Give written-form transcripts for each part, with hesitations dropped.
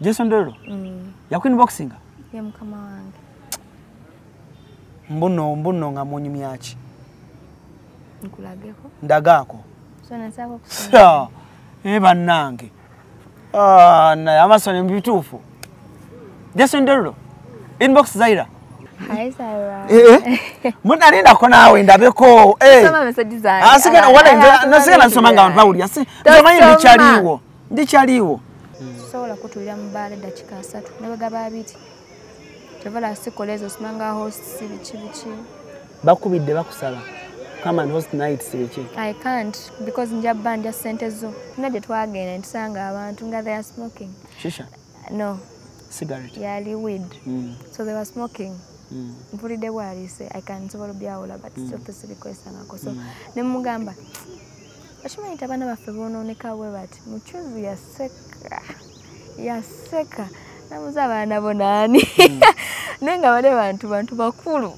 Jason Derulo? Yakuinboxinga? Ye mukama wange. Mbuno nga munyumya ki? Nkulageko. Ndagaako. So nasaba kusoma. Bannange. Ah, naye amasoni mbituufu. Jason Derulo. Inbox Zaira. Hi Zaira. Munalinda ko naawe ndabeko. Soma message zange. Asigana wala nasigana nsoma nga abantu bawulira. Nsomanyi ndikyaliwo. Ndikyaliwo. Sobola kutulira mu bbaala eddakiika 3 ne bwe gaba 2. Tevala sikola ezo simanga host si biki biki. Bakubidde bakusaba. Come and host night si biki. I can't because nja banja ssente zo. Tulina gye twagenda ne tusanga abantu nga they are smoking. Shisha? No. Cigarette? Yali weed. So they were smoking. Mpulidde bwaliise I can nsobola obyawula but still sibikozesangako. So ne mugamba okimanyi nti abaana baffe boonooneka bwe bati. Muchuzi yaseka. Yaseka. Namuza abaana bo naani. Naye nga bali bantu bakulu.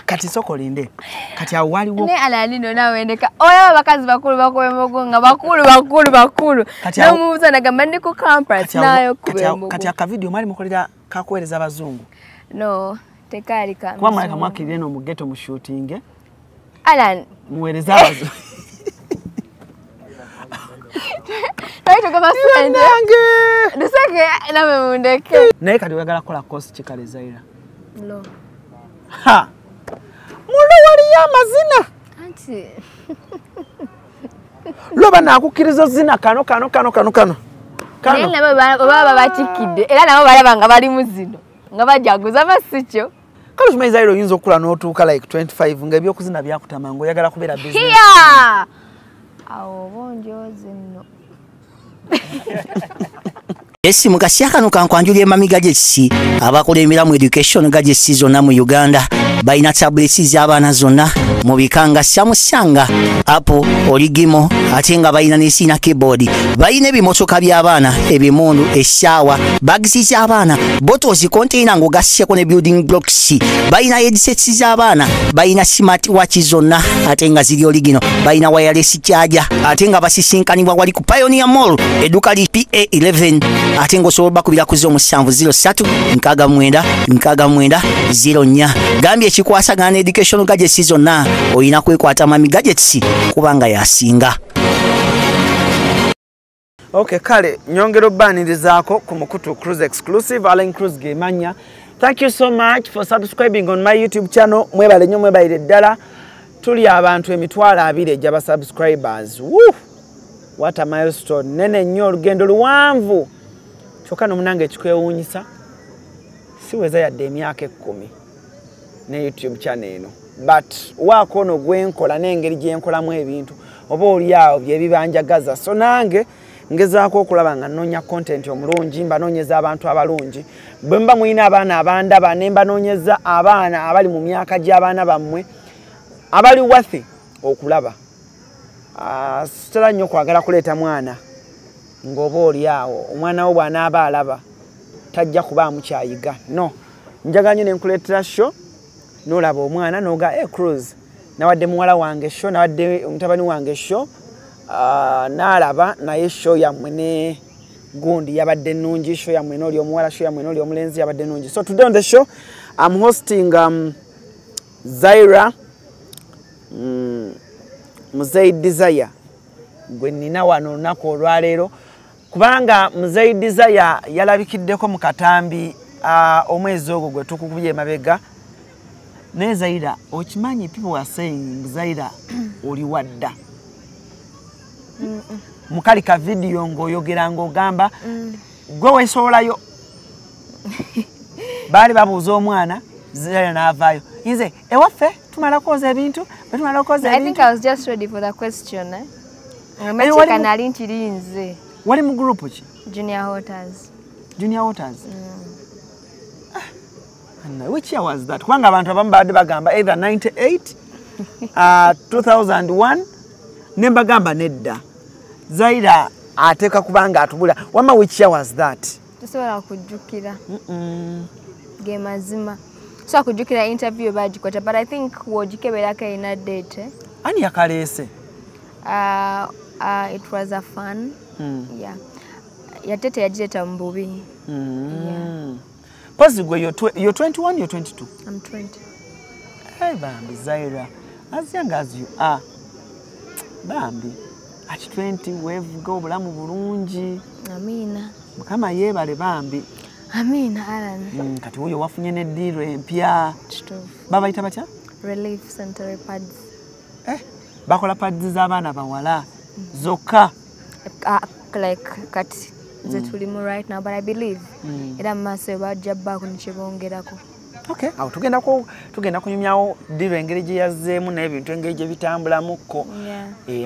Kati soko linde. Kati awo waliwo. Ne alalino nawe ndeka. Oyo abakazi bakulu bakuba embogo nga bakulu. Namubuuza nagamba ndi ku campus nayo kuba embogo. Kati akavidiyo mwali mukolera kakuweereza abazungu. No, tekaali ka. Kuba mwaleka mwakirire eno mu ghetto mu shooting. Alan. Muweereze abazungu. Naye kati oyagala kukola course ki kale Zaira? Law. Ha! Mulo waliyo amazina. Anti. Loba nakukkiriza ozina kano. Naye nabo baba batikidde era nabo balaba nga bali mu zino nga bajaguza basikyo. Kale okimanyi Zaira oyinza okukula n'otuuka like 25 nga ebyokuzina byakutama ng'oyagala kubeera business. Awo oba onjoozi nno. Esi mukasya kano kankwanjulira Mami Gadgets abakulembera mu education gadgets zonna mu Uganda. Balina tablets z'abaana zonna mu bika nga Samsung, Apple, Origimo, ate nga balina ne sina keyboard. Balina ebimotoka by'abaana, ebimundu, essaawa, bags z'abaana, bottles, container ng'ogasseko ne building blocks. Balina headsets z'abaana, balina smart watch zonna ate nga ziri original. Balina wireless charger ate nga basisinkanibwa wali ku Pioneer Mall, edduka li PA11. Ate ng'osobola bakubira ku 0703 69 69 04. Gambye ekikwasagana education gadgets zonna olina kwekwata Mami Gadgets kubanga yasinga. Okay, kale nyongera obbanirizaako ku mukutu Cruise Exclusive, Allen Cruise Gemanya. Thank you so much for subscribing on my YouTube channel. Mwebale nnyo, mwebalire ddala. Tuli abantu 20,000 ejja subscribers. Woo! What a milestone. Nene nnyo, olugendo luwanvu. Kyokka n'omunange ekikwewuunyisa siweza yadde emyaka 10 ne YouTube channel eno. But waako ono gwenkola n'engeri gye nkolamu ebintu oba oli awo bye bibanjagaza. So nange ngezaako okulaba nga nnoonya content omulungi, mbanoonyeza abantu abalungi. Bwe mba mulina abaana abandaba ne mbanoonyeza abaana abali mu myaka gy'abaana bammwe abali worthy okulaba. Sitera nnyo kwagala kuleeta mwana ng'oba oli awo omwana wo bw'anaaba alaba tajja kubaamu kyayiga. No, njagala nnyo ne nkuleetera show n'olaba omwana n'oga Cruise nawadde muwala wange show, nawadde mutabani wange show, n'alaba naye show yammwe ne gundi yabadde nnungi, show yammwe n'oli omuwala, show yammwe n'oli omulenzi yabadde nnungi. So today on the show I'm hosting Zaira Muzei Desire gwe nnina wano olunaku olwaleero, kubanga Muzei Desire yalabikiddeko mu katambi omwezi ogwo gwe tukukubye emabega. Naye Zaira, okimanyi people are saying Zaira oli wadda. Mukali ka video ng'oyogera ng'ogamba gwe weesobolayo. Baali babuuza omwana, Zaira n'avaayo. Nze ewaffe tumala kwoza ebintu, tumala kwoza ebintu. I think I was just ready for the question. Eh? Nali nkirinze. Wali mu group ki? Junior Waters. Junior Waters? Which year was that? Kubanga abantu abamu babadde bagamba either 98, 2001, ne mbagamba nedda. Zaira ateeka kubanga atubula. Wamma which year was that? Tosobola kujjukira. Ge mazima. So kujjukira interview bagikwata, but I think w'ogikeberako erina date. Eh? Ani yakaleese? It was a fun. Yeah. Yate teyagireeta mu bubi. Pozi gwe you're 21, you're 22? I'm 20. Hey bambi Zaira, as young as you are, bambi at 20 wevuga obulamu bulungi. Amina. Mukama yeebale bambi. Amina Alan. Kati wuyo wafunye n'eddiiro empya. Kituufu. Babayita batya? Relief Sanitary Pads. Bakola pads z'abaana bawala zokka. Like kati ze tulimu right now, but I believe era mu maaso bajja bbaako ne kye bongerako. Okay, awo tugenda kunyumyawo ddiiro engeri gye yazzeemu n'ebintu engeri gye bitambulamukko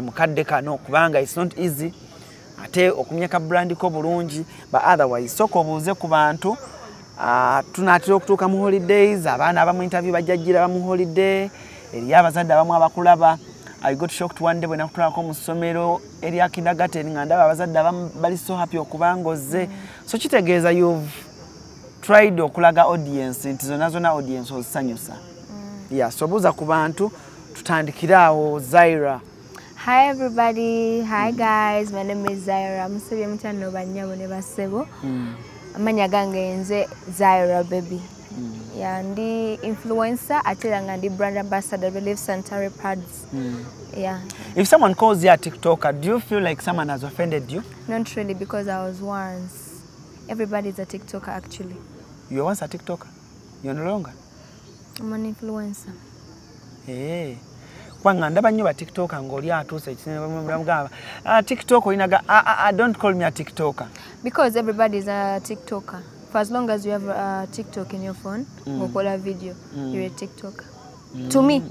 mukadde kano, kubanga it's not easy ate okumya ka brand ko bulungi, but otherwise sooka obuuze ku bantu. Tunaatera okutuuka mu holidays, abaana abamu interview bajja gira mu holiday, eriyo abazadde abamu abakulaba. I got shocked one day bwe nakutwalako mu ssomero erya kindergarten nga ndaba abazadde abamu bali so happy okubanga ozze. So kitegeeza you've tried okulaga audience nti zonna zonna audience ozisanyusa. Yeah, so buuza ku bantu, tutandikire awo Zaira. Hi everybody, hi guys, my name is Zaira. Musibye mutano bannyabo ne bassebo. Amannya gange nze Zaira baby. Yeah, ndi influencer ate era nga ndi brand ambassador Relief Sanitary Pads. Yeah. If someone calls you a TikToker, do you feel like someone has offended you? Not really, because I was once. Everybody is a TikToker actually. You were once a TikToker? You're no longer? I'm an influencer. Hey. Kwanga ndaba nnyo ba TikToker ng'oli atuuse ekisinga TikTok olinaga, don't call me a TikToker. Because everybody is a TikToker. For as long as you have a TikTok in your phone, ng'okola video, you're a TikToker. To me,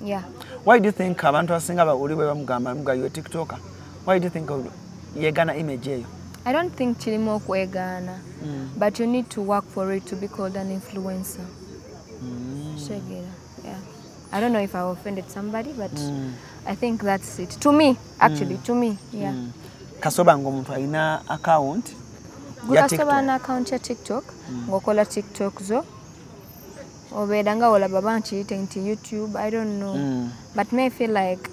yeah. Why do you think abantu abasinga oli bwe bamugamba muga you're a TikToker? Why do you think yeegana image eyo? I don't think kirimu okwegaana, but you need to work for it to be called an influencer. Shegera, yeah. I don't know if I offended somebody, but I think that's it. To me, actually, to me, yeah. Kasoba ng'omuntu alina account ya TikTok. Kasoba na account ya TikTok, ng'okola TikTok zo. Obeera nga olaba bankiyite nti YouTube, I don't know. But me, I feel like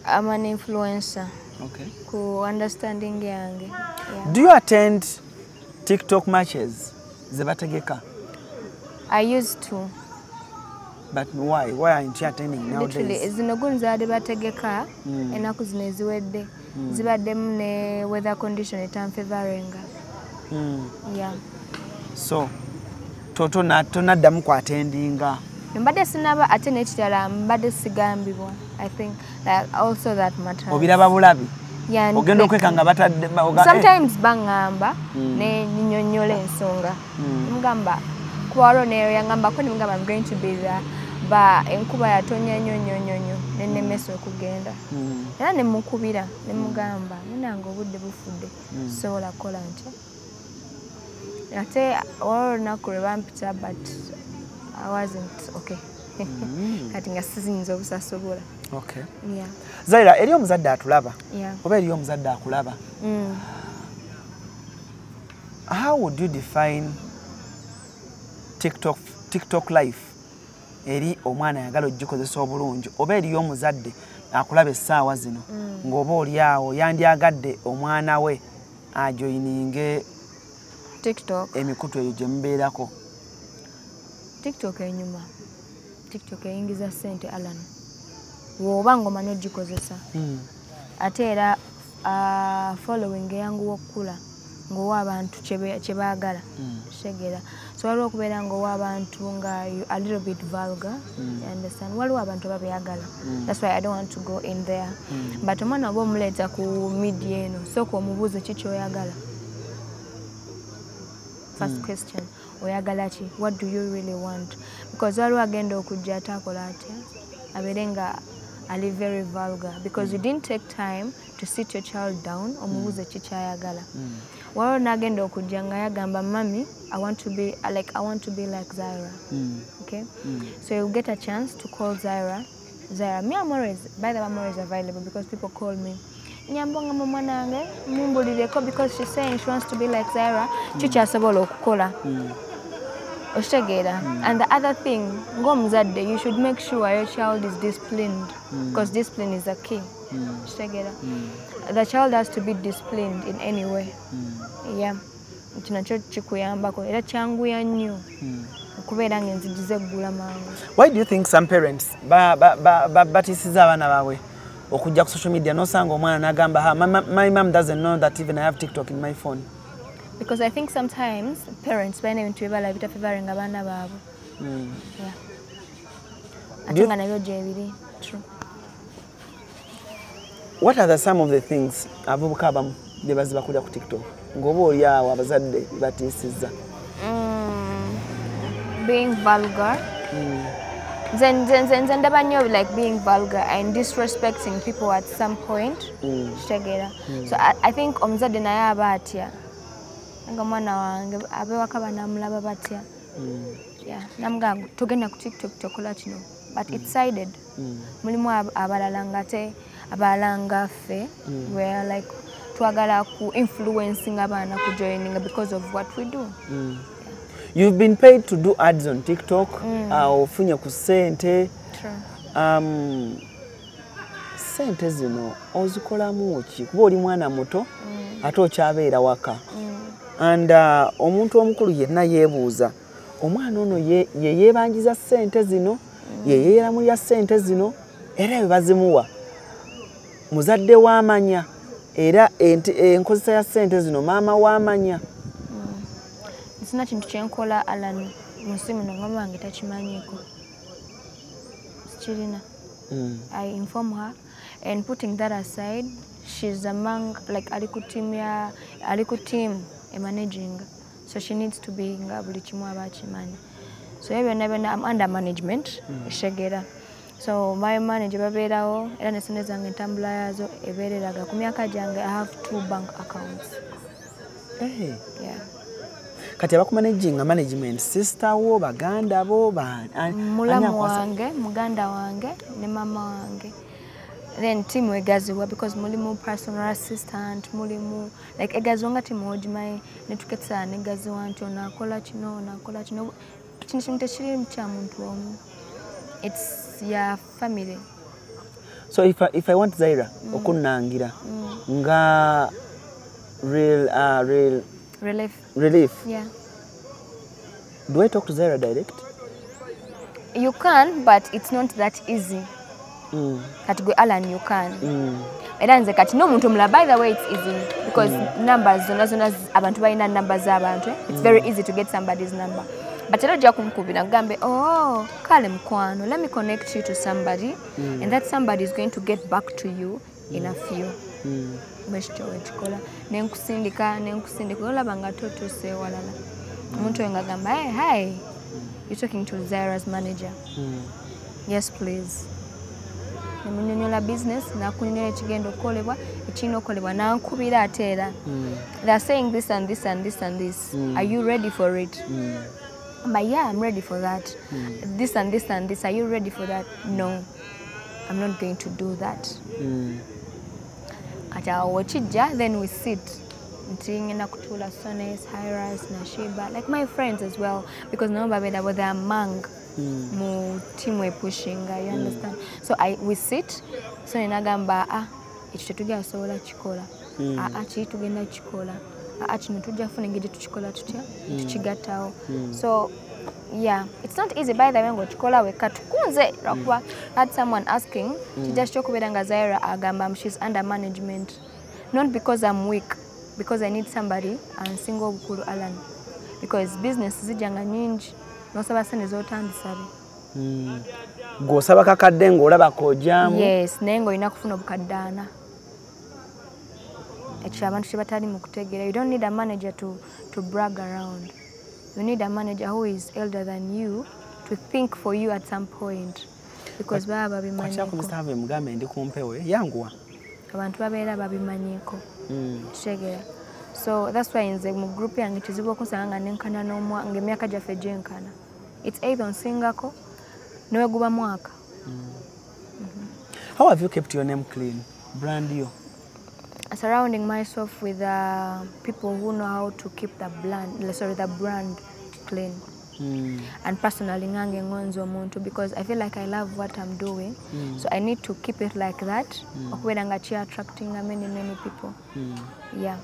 I'm an influencer. Okay. Ku understanding yange. Yeah. Do you attend TikTok matches ze bategeka? I used to. But why? Why aren't you attending nowadays? Literally, zino gundi zaabadde bategeka ennaku zino eziwedde zibaddemu ne weather condition etanfavoringa. Yeah. So, tonaddamu ku attendinga? Mbadde sinaba, ate n'ekirala mbadde sigambibwa. I think that also that matters. Obiraba bulabi? Yeah. Ogenda okwekanga batadde... Sometimes baŋŋamba ne nnyonnyola ensonga. Mugamba kuwaro neyo yangamba ko nimugamba I'm going to be there, ba enkuba yatonya nnyo nnyo nnyo nnyo ne nnemesa okugenda. Era ne mukubira ne mugamba munange obudde bufudde sobola kukola ntya. Ate waliwo olunaku lwe bampita, but I wasn't okay. Kati nga siziyinza obusasobola. Okay. Yeah. Zaira, eriyo omuzadde atulaba? Yeah. Oba eriyo omuzadde akulaba? How would you define TikTok life eri omwana ayagala ogikozesa obulungi, oba eriyo omuzadde akulaba essaawa zino ng'oba oli awo yandyagadde omwana we ajoyininge TikTok, emikutu eyo gye mubeerako? TikTok enyuma. TikTok eyingiza ssente Alan, bw'oba ng'omanyi ogikozesa. Ate era following eyanguwa okukula ng'owa abantu kye baagala. Kitegeera. So waliwo okubeera ng'owa abantu nga a little bit vulgar, you understand? Waliwo abantu ababyagala. That's why I don't want to go in there. But omwana oba omuleeta ku media eno, sooka omubuuze ki ky'oyagala. First question, oyagala ki? What do you really want? Because waliwo agenda okujja ate akola atya? Abeere nga ali very vulgar because you didn't take time to sit your child down omubuuze ki ky'ayagala. Waliwo n'agenda okujja nga yagamba mummy, I want to be like Zaira. Okay? So you get a chance to call Zaira. Zaira, me, I'm always, by the way, I'm always available because people call me. Nyambonga mwana wange mumbulireko because she's saying she wants to be like Zaira. Ki kyasobola okukola? Okitegeera? And the other thing, ng'omuzadde, you should make sure your child is disciplined, because discipline is a key. Okitegeera? The child has to be disciplined in any way. Yeah, kino nakyo kikuyambako era kyanguya nnyo okubeera ng'enzigi zeggula mangu. Why do you think some parents batiisiza abaana baabwe okujja ku social media, nosanga omwana n'agamba, "Ha, my mom doesn't know that even I have TikTok in my phone"? Because I think sometimes parents balina ebintu bye balaba bitafavouringa abaana baabwe. Yeah. Ate nga nabyo gyebiri. True. What are the some of the things abavubuka abamu bye baziba kulya ku TikTok ng'oba oli awo abazadde batiisizza? Being vulgar. Nze ndaba nnyo like being vulgar and disrespecting people at some point. Kitegeera? So I think omuzadde naye aba atya nga omwana wange abewaka banamulaba batya. Yeah, namugamba togenda ku TikTok, tokola kino, but it's sided. Mulimu abalala ngate abalala nga ffe, where like twagala ku influencing abaana ku joining because of what we do. You've been paid to do ads on TikTok, ofunye ku ssente. True. Ssente zino ozikolamu ki? Kuba oli mwana muto ate okyabeera waka. And omuntu omukulu yenna yeebuuza, omwana ono ye yeebanjiza ssente zino, ye yeeramulya ssente zino, era bwe bazimuwa muzadde w'amanya, era enkozesa ya ssente zino maama w'amanya? Sina kintu kyenkola, Alan, mu nsi muno nga wange takimanyiiko. Sikirina. I inform her, and putting that aside, she's among, like, ali ku team ya, ali ku team managing, so she needs to be nga buli kimu aba akimanyi. So ebyo byonna byonna, I'm under management. Ekitegeera? So my manager babeerawo, era ne sente zange entambula yaazo ebeereraga ku myaka gyange. I have two bank accounts. Hey. Yeah. Kati abakumanaginga, management, sister wo, baganda bo, ani Mulamu akwasa? wange, muganda wange ne mama wange. Then team egaziwa because mulimu personal assistant, mulimu like egaziwa nga team ogimanyi, netuketsa negaziwa nti ono akola kino, ono akola kino. Kino kintu tekiri kya muntu omu, it's ya family. So if I want Zaira okunnangira nga real Relief. Relief, Yeah. do I talk to Zaira direct? You can, but it's not that easy. Kati gwe Alan, you can. Era nze kati n'omuntu omulala, by the way, it's easy because numbers zonna zonna abantu balina numbers z'abantu, eh? It's very easy to get somebody's number, but era ojja kumukubira ngambe, "Oh, kale mukwano, let me connect you to somebody," and that somebody is going to get back to you in a few. Bwekityo wekikola, nenkusindika nenkusindika, olaba nga totuuse ewalala, omuntu oyo ngagamba, "Hey, hi, you're talking to Zaira's manager." "Yes, please." Nemunyonyola business, nakunyonyola ekigenda okukolebwa, ekirina okukolebwa, nankubira ate era, "They are saying this and this and this and this. Are you ready for it?" But yeah, I'm ready for that. This and this and this, are you ready for that? No, I'm not going to do that. Kati awo wekijja, then we sit nti ngenda kutuula Sones, Hiras, Nashiba, like my friends as well, because nabo babeera bo, they are among mu team epushinga, you understand? So we sit, so nenagamba, "Ah, ekyo tetujja sobola kikola. Aa, kiri tugenda kikola. Aa, kino tujja kufuna engeri tukikola tutya, tukigattawo." So yeah, it's not easy, by the way, ng'okikola wekka. Tukunze lwakuba had someone asking, kijja kitya okubeera nga Zaira agamba she's under management? Not because I'm weak, because I need somebody ansinga obukulu, Alan, because business zijja nga nyingi, nosaba sente z'otandisabe. Gw'osaba kakadde ng'olaba kojaamu. Yes, naye ng'olina kufuna obukadde ana. Ekyo abantu kye batali mu kutegeera. You don't need a manager to brag around. You need a manager who is elder than you to think for you at some point, because baba Kwakyako babimanyiiko. Mr. Harvey, mugambe ndi kumpewo yanguwa. Abantu babeera babimanyiiko, kitegeera? So that's why nze mu group yange kizibu okunsanga nga nenkana n'omwa ng'emyaka gyaffe gyenkana. It's either onsingako neweguba mwaka. How have you kept your name clean, brand yo? Surrounding myself with people who know how to keep the brand, sorry, the brand clean. And personally ngange ngonzo omuntu because I feel like I love what I'm doing. So I need to keep it like that. Okubeera nga ki attracting many many people. Yeah.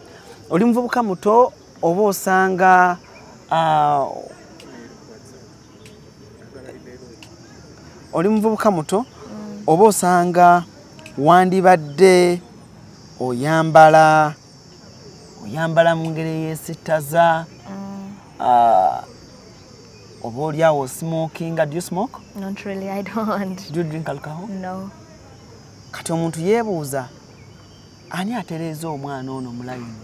Oli muvubuka muto oba osanga oli muvubuka muto oba osanga wandibadde oyambala mu ngeri eyesittaza oba oli awo smoking. Do you smoke? Not really, I don't. Do you drink alcohol? No. Kati omuntu yeebuuza ani atereeza omwana ono mu layini?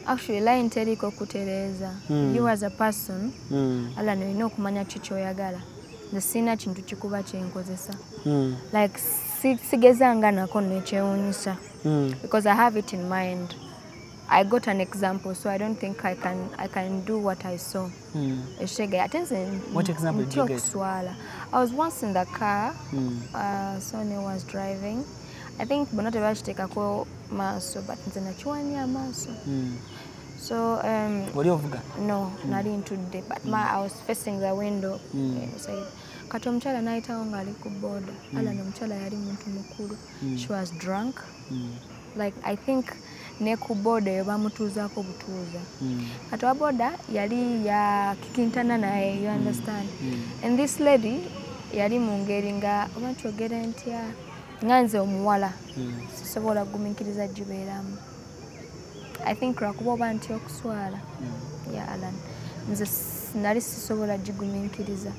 Actually, line teriko kutereeza. You as a person, ala olina okumanya ki ky'oyagala. Nze sirina kintu kikuba kyenkozesa. Like sigezanga nako nekyewuunyisa. Because I have it in mind. I got an example, so I don't think I can do what I saw. What example did you get? I was once in the car. Sonia was driving. I think bonna tebakitekako maaso, but nze nakiwanya amaaso. So wali ovuga? No, nali ntudde, but I was facing the window. Kati omukyala n'ayitawo ng'ali ku boda. Alan omukyala yali muntu mukulu. She was drunk. Like I think ne ku boda eyo bamutuuzaako butuuza. Kati wa boda yali ya kikintana naye, you understand? And this lady yali mu ngeri nga oba nkyogere ntya nga nze omuwala sisobola kugumiikiriza gibeeramu. I think lwakuba oba ntya okuswala. Yeah, Alan. Nze nali sisobola gigumiikiriza.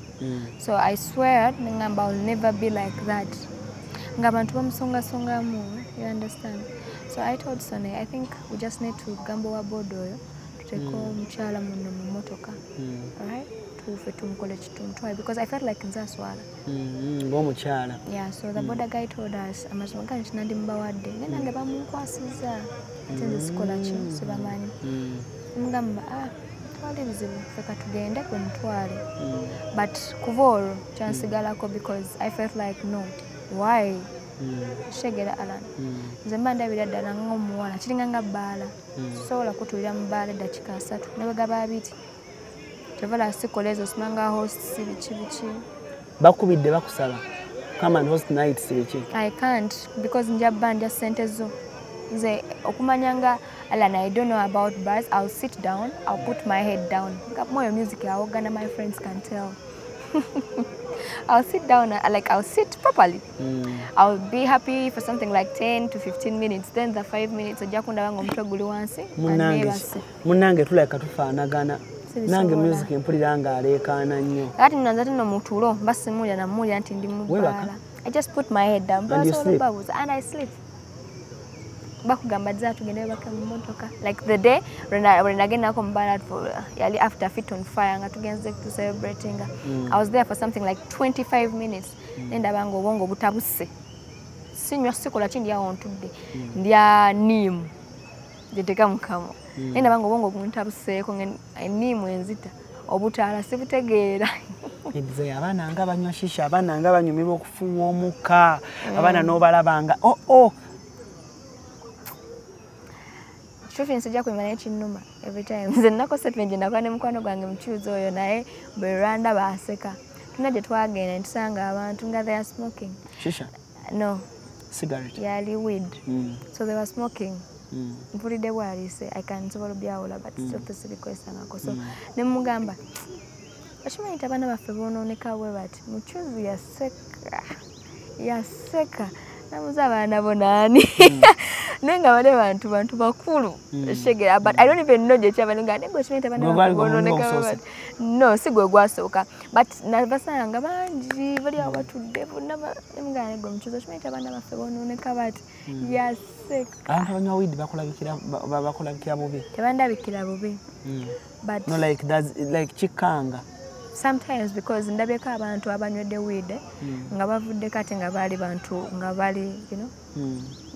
So I swear nengamba I'll never be like that. Nga abantu bamusongasongamu, you understand? So I told Sonny, I think we just need to gamba wa boda oyo tuteeko omukyala muno mu mmotoka. Alright? Tufe tumukole kitumutwaye because I felt like nze aswala. Ng'omukyala. Yeah, so the border guy told us amazima gange nandi mbawadde naye nange bamunkwasizza ate nze sikola ki sibamanyi. Mugamba twali bizibu ffe katugende gwe mutwale. But kuva olwo kyansigalako because I felt like no, why? Shegera Alan. Nze mba ndabira ddala ng'omuwala kiringa nga bbaala. Sisobola kutuulira mu bbaala eddakiika 3 ne bwe gaba 2. Kyovala sikola ezo simanga host si biki biki. Bakubidde bakusaba come and host night si biki. I can't because nja banja ssente zo. Nze okumanya nga Alan I don't know about bars, I'll sit down, I'll put my head down. Nga moyo music yawogana my friends can tell. I'll sit down, like I'll sit properly. I'll be happy for something like 10 to 15 minutes. Then the 5 minutes ojja kundaba ng'omutwe guli wansi. Munnange tulabika tufaanagana. Nange music mpulira nga aleekaana nnyo. Kati nno nze nno mu tulo mba simuwulira namuwulira nti ndi mu bbaala. I just put my head down. And you sleep? And I sleep. Bakugamba dza tugende webake mu mmotoka. Like the day when nagendako mu bbaala yali after Fit on Fire nga tugenze to celebrating. I was there for something like 25 minutes. Nendaba nga obwongo butabuse. Sinywa sikola ki ndi awo ntudde. Ndya niimu. Gyeteeka mu kamwa. Nendaba nga obwongo buntabuseeko eniimu enzita. Obutaala sibutegeera. Nze abaana nga banywa shisha, abaana nga banyumirwa okufuuwa omukka, abaana n'obalaba nga oh Truth nsijja kuyimba naye kinnuma every time. Nze nnako statement gye nakola ne mukwano gwange mukyuzi oyo naye bwe lwanda baaseka. Tulina gye twagenda ne tusanga abantu nga they are smoking. Shisha? No. Cigarette? Yali weed. So they were smoking. Mpulidde bwaliise, I can nsobola obyawula but still sibikozesangako. So ne mugamba okimanyi nti abaana baffe boonooneka bwe bati. Mukyuzi yaseka. Yaseka. Namuza abaana bo naani. Naye nga bali bantu bakulu. Shegera, but I don't even know gye kyava nga naye okimanyi nti abaana baffe boonooneka bwe bati. No, si gwe gwasooka. But nabasanga bangi bali awo batudde bonna ne mugamba naye gwe Mukyuzi okimanyi nti abaana baffe boonooneka bati. Yaseka. Abantu abanywa weed bakulabikira bubi? Tebandabikira bubi. But no, like that's like kikanga. Sometimes because ndabyeko abantu abanywedde weed nga bavudde kati nga bali bantu nga bali, you know.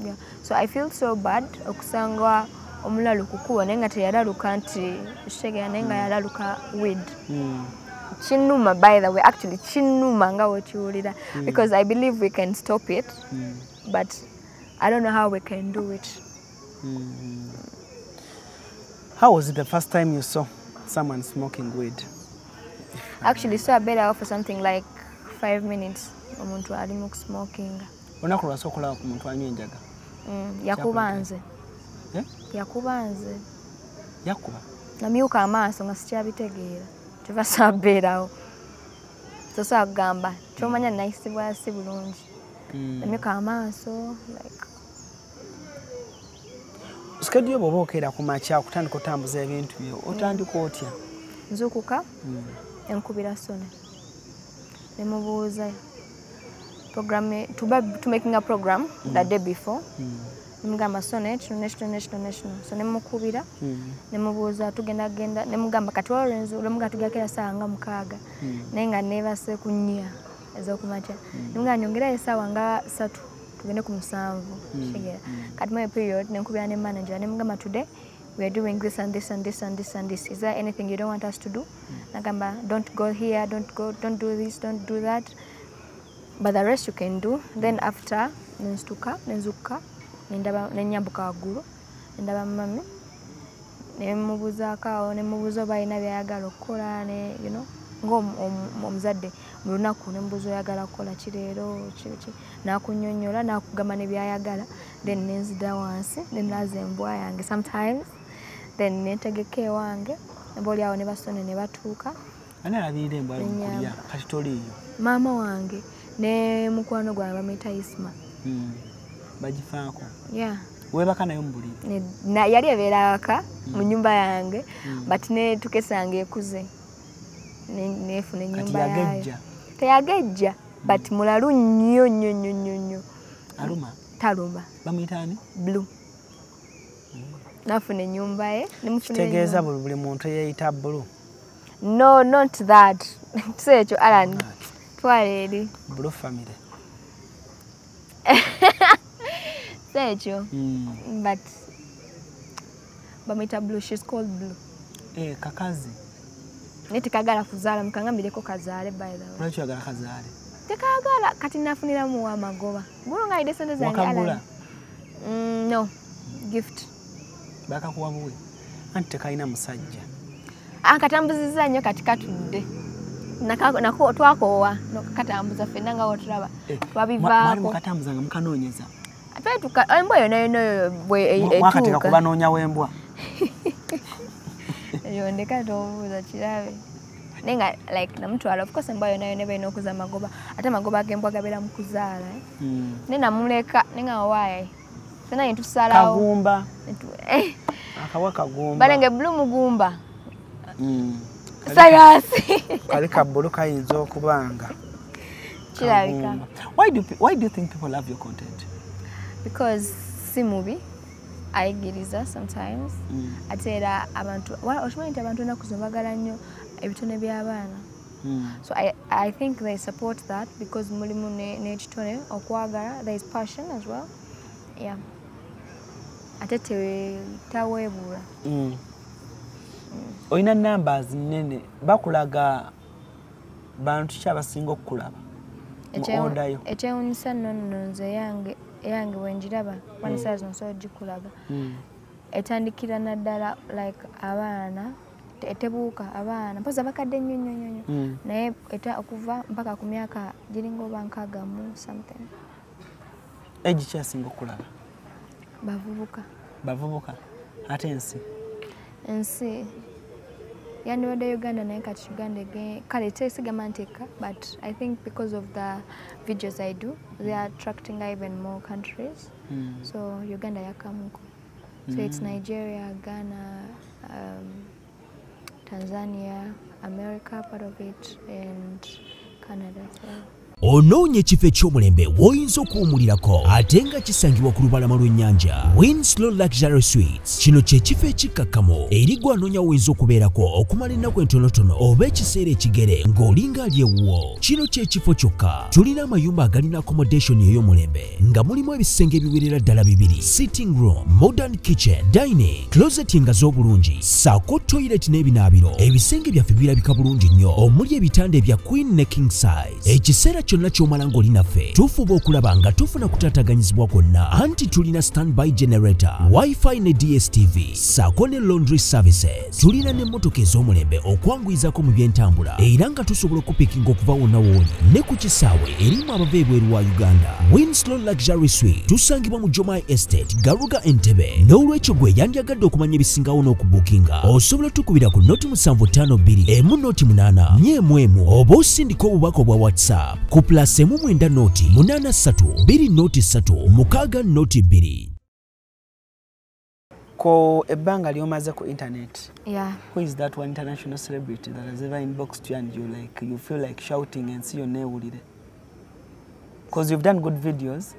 Yeah. So I feel so bad okusanga omulalu kukuwa naye nga teyalaluka nti shegera naye nga yalaluka weed. Kinnuma, by the way, actually kinnuma nga wekiwulira because I believe we can stop it, but I don't know how we can do it. How was it the first time you saw someone smoking weed? Actually, so I better for something like 5 minutes. Omuntu ali mu smoking. Olunaku lwasooka okulaba ku muntu anywa enjaga? Yakuba nze. Eh? Yakuba nze. Yakuba? Namyuka amaaso nga sikyabitegeera. Kyova sabeerawo. Tosobola kugamba. Ky'omanya nayisibwa si bulungi. Namyuka amaaso like Schedule bw'oba okeera ku makya okutandika otambuza ebintu byo, otandika otya? Nzuukuka, enkubira Sone. Ne mubuuza program, tuba to making a program the day before. Nemugamba Sone kino ne kino ne kino ne kino. So ne mukubira, ne mubuuza tugenda genda, ne mugamba kati Lawrence olwomuga tugenda ssaawa nga 6. Naye nga neebase ku 4 ez'okumakya. Ne mugamba nyongerayo essaawa nga 3 tugende ku 7. Kitegeera. Kati my period ne nkubira ne manager ne mugamba today we are doing this and this and this and this and this. Is there anything you don't want us to do? Nagamba don't go here, don't go, don't do this, don't do that. But the rest you can do. Then after nenzituka, nenzuka, nendaba nenyambuka waggulu, nendaba mami, ne mubuuzaako awo, ne mubuuza oba alina by'ayagala okukola ne you know, ng'omuzadde mu lunaku ne mubuuza oyagala kukola ki leero, ki ki, n'akunnyonnyola n'akugamba ne by'ayagala, then nenzida wansi ne naaza embwa yange sometimes, then nentegeka ewange, oba oli awo ne basone ne batuuka. Ani alabirira embwa yo mu kulya? Kati toliiyo? Maama wange ne mukwano gwange bamuyita Isma. Bagifaako? Yeah. Weebaka nayo mu buliri? Yali ebeera waka mu nnyumba yange, but ne tukesanga ekuze. Neefuna ennyumba yayo. Kati yagejja? Teyagejja, but mulalu nnyo nnyo nnyo nnyo nnyo. Aluma? Taluma. Bamuyita ani? Blue. Nafuna ennyumba ye, ne mufuna Kitegeeza buli muntu eyeeyita Blue? No, not that. Si ekyo Alan. Twala eri. Blue family. Si ekyo. But bamuyita Blue, she's called Blue. Eh, kakazi. Naye tekagala kuzaala, mukangambireko kazaale by the way. Lwaki oyagala kazaale? Tekagala, kati nafuniramu amagoba. Bulu nga alidde ssente zange Alan. Wakagula? No, gift. Bakakuwa buwe? Anti tekalina musajja. Akatambuzizza nnyo kati katudde. Nako twakoowa katambuza ffenna nga wotulaba. Twabivaako. Mwali mukatambuza nga mukanoonyeza? Embwa yonna yonna bwe etuuka. Mwakateeka kubanoonya w'embwa? Eyo ndeka tobuuza kirabe. Naye nga like namutwala, of course embwa yonna yonna eba erina okuza amagoba. Ate amagoba g'embwa gabeera mu kuzaala. Naye namuleka naye nga waayi. Ffenna ne tusalawo. Kagumba. Akawa kagumba. Banange Blue mugumba. Sayasi. Kali ka Blue kayinza okubanga. Kirabika. Why do you think people love your content? Because si mubi. Ayigiriza sometimes. Ate era abantu okimanyi nti abantu ennaku zino baagala nnyo ebitone by'abaana. So I think they support that because mulimu n'ekitone okwagala, there is passion as well. Yeah. Ate taweebuula. Olina numbers nnene, bakulaga bantu ki abasinga okukulaba mu order yo? Ekyewuunyisa nno nno nze eyange bwe ngiraba, one size nsobola ogikulaga. Etandikira naddala like abaana, etebuuka abaana, mpozi abakadde nnyo nnyo nnyo nnyo. Naye okuva mpaka ku myaka giringa oba 60 something. Egi ki asinga okulaba? Bavubuka. Bavubuka? Ate ensi? Ensi yandibadde Uganda naye kati Uganda kale tesigamba nti eka, but I think because of the videos I do, they are attracting even more countries. So Uganda yakamuko. So it's Nigeria, Ghana, Tanzania, America part of it, and Canada as well. Onoonya ekifo eky'omulembe w'oyinza okuwummulirako ate nga kisangibwa ku lubalama lw'ennyanja. Winslow Luxury Suites. Kino kye kifo ekikkakkamu eri gwe anoonya w'oyinza okubeerako okumala ennaku entonotono oba ekiseera ekigere ng'olinga ali ewuwo. Kino kye kifo kyokka. Tulina amayumba agalina accommodation ey'omulembe nga mulimu ebisenge ebiwerera ddala 2, sitting room, modern kitchen, dining, closet nga z'obulungi, ssaako toilet n'ebinaabiro. Ebisenge byaffe birabika bulungi nnyo omuli ebitanda ebya queen ne king size. Ekiseera kyonna ky'omala ng'oli naffe tufuba okulaba nga tufuna kutaataganyizibwa kwonna, anti tulina standby generator, wifi ne DSTV ssaako ne laundry services. Tulina n'emmotoka ez'omulembe okwanguyizako mu by'entambula, era nga tusobola okupikinga okuva wonna w'oli ne ku kisaawe erimu abava ebweru wa Uganda. Winslow Luxury Suite tusangibwa mu Jomai Estate, Garuga, Entebbe. N'olwekyo gwe yandyagadde okumanya ebisingawo n'okubukinga, osobola tukubira ku 075 1 0 8 4 1 oba osindika obubaka obwa WhatsApp ku +19 0 83 2 0 3 6 0 2. Ko ebbanga ly'omaze ku internet, Yeah. who is that one international celebrity that has ever inboxed you and you like you feel like shouting and see your neewulire? Because you've done good videos,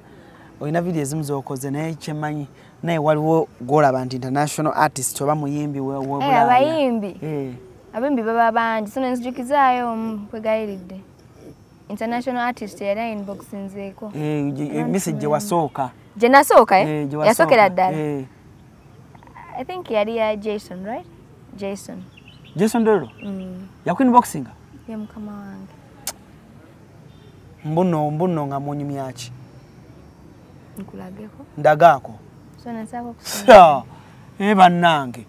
olina video ezimu z'okoze, naye kyemmanyi naye waliwo gw'olaba nti international artist oba muyimbi Eh, we Bulaaya. Abayimbi. Eh. Abayimbi baba bangi, so nenzijukizaayo omu kwegayiridde. International artist yali inbox nzeeko. Eh, message gye wasooka. Gye nasooka, eh? Eh, gye wasooka. Yasookera ddala. Eh. I think yali ya Jason, right? Jason. Jason Derulo Mm. yakuinboxinga? Ye mukama wange. Mbuno mbuno nga munyumyaki? Nkulageko. Ndagaako. So nasaako kusoma. Eh, bannange.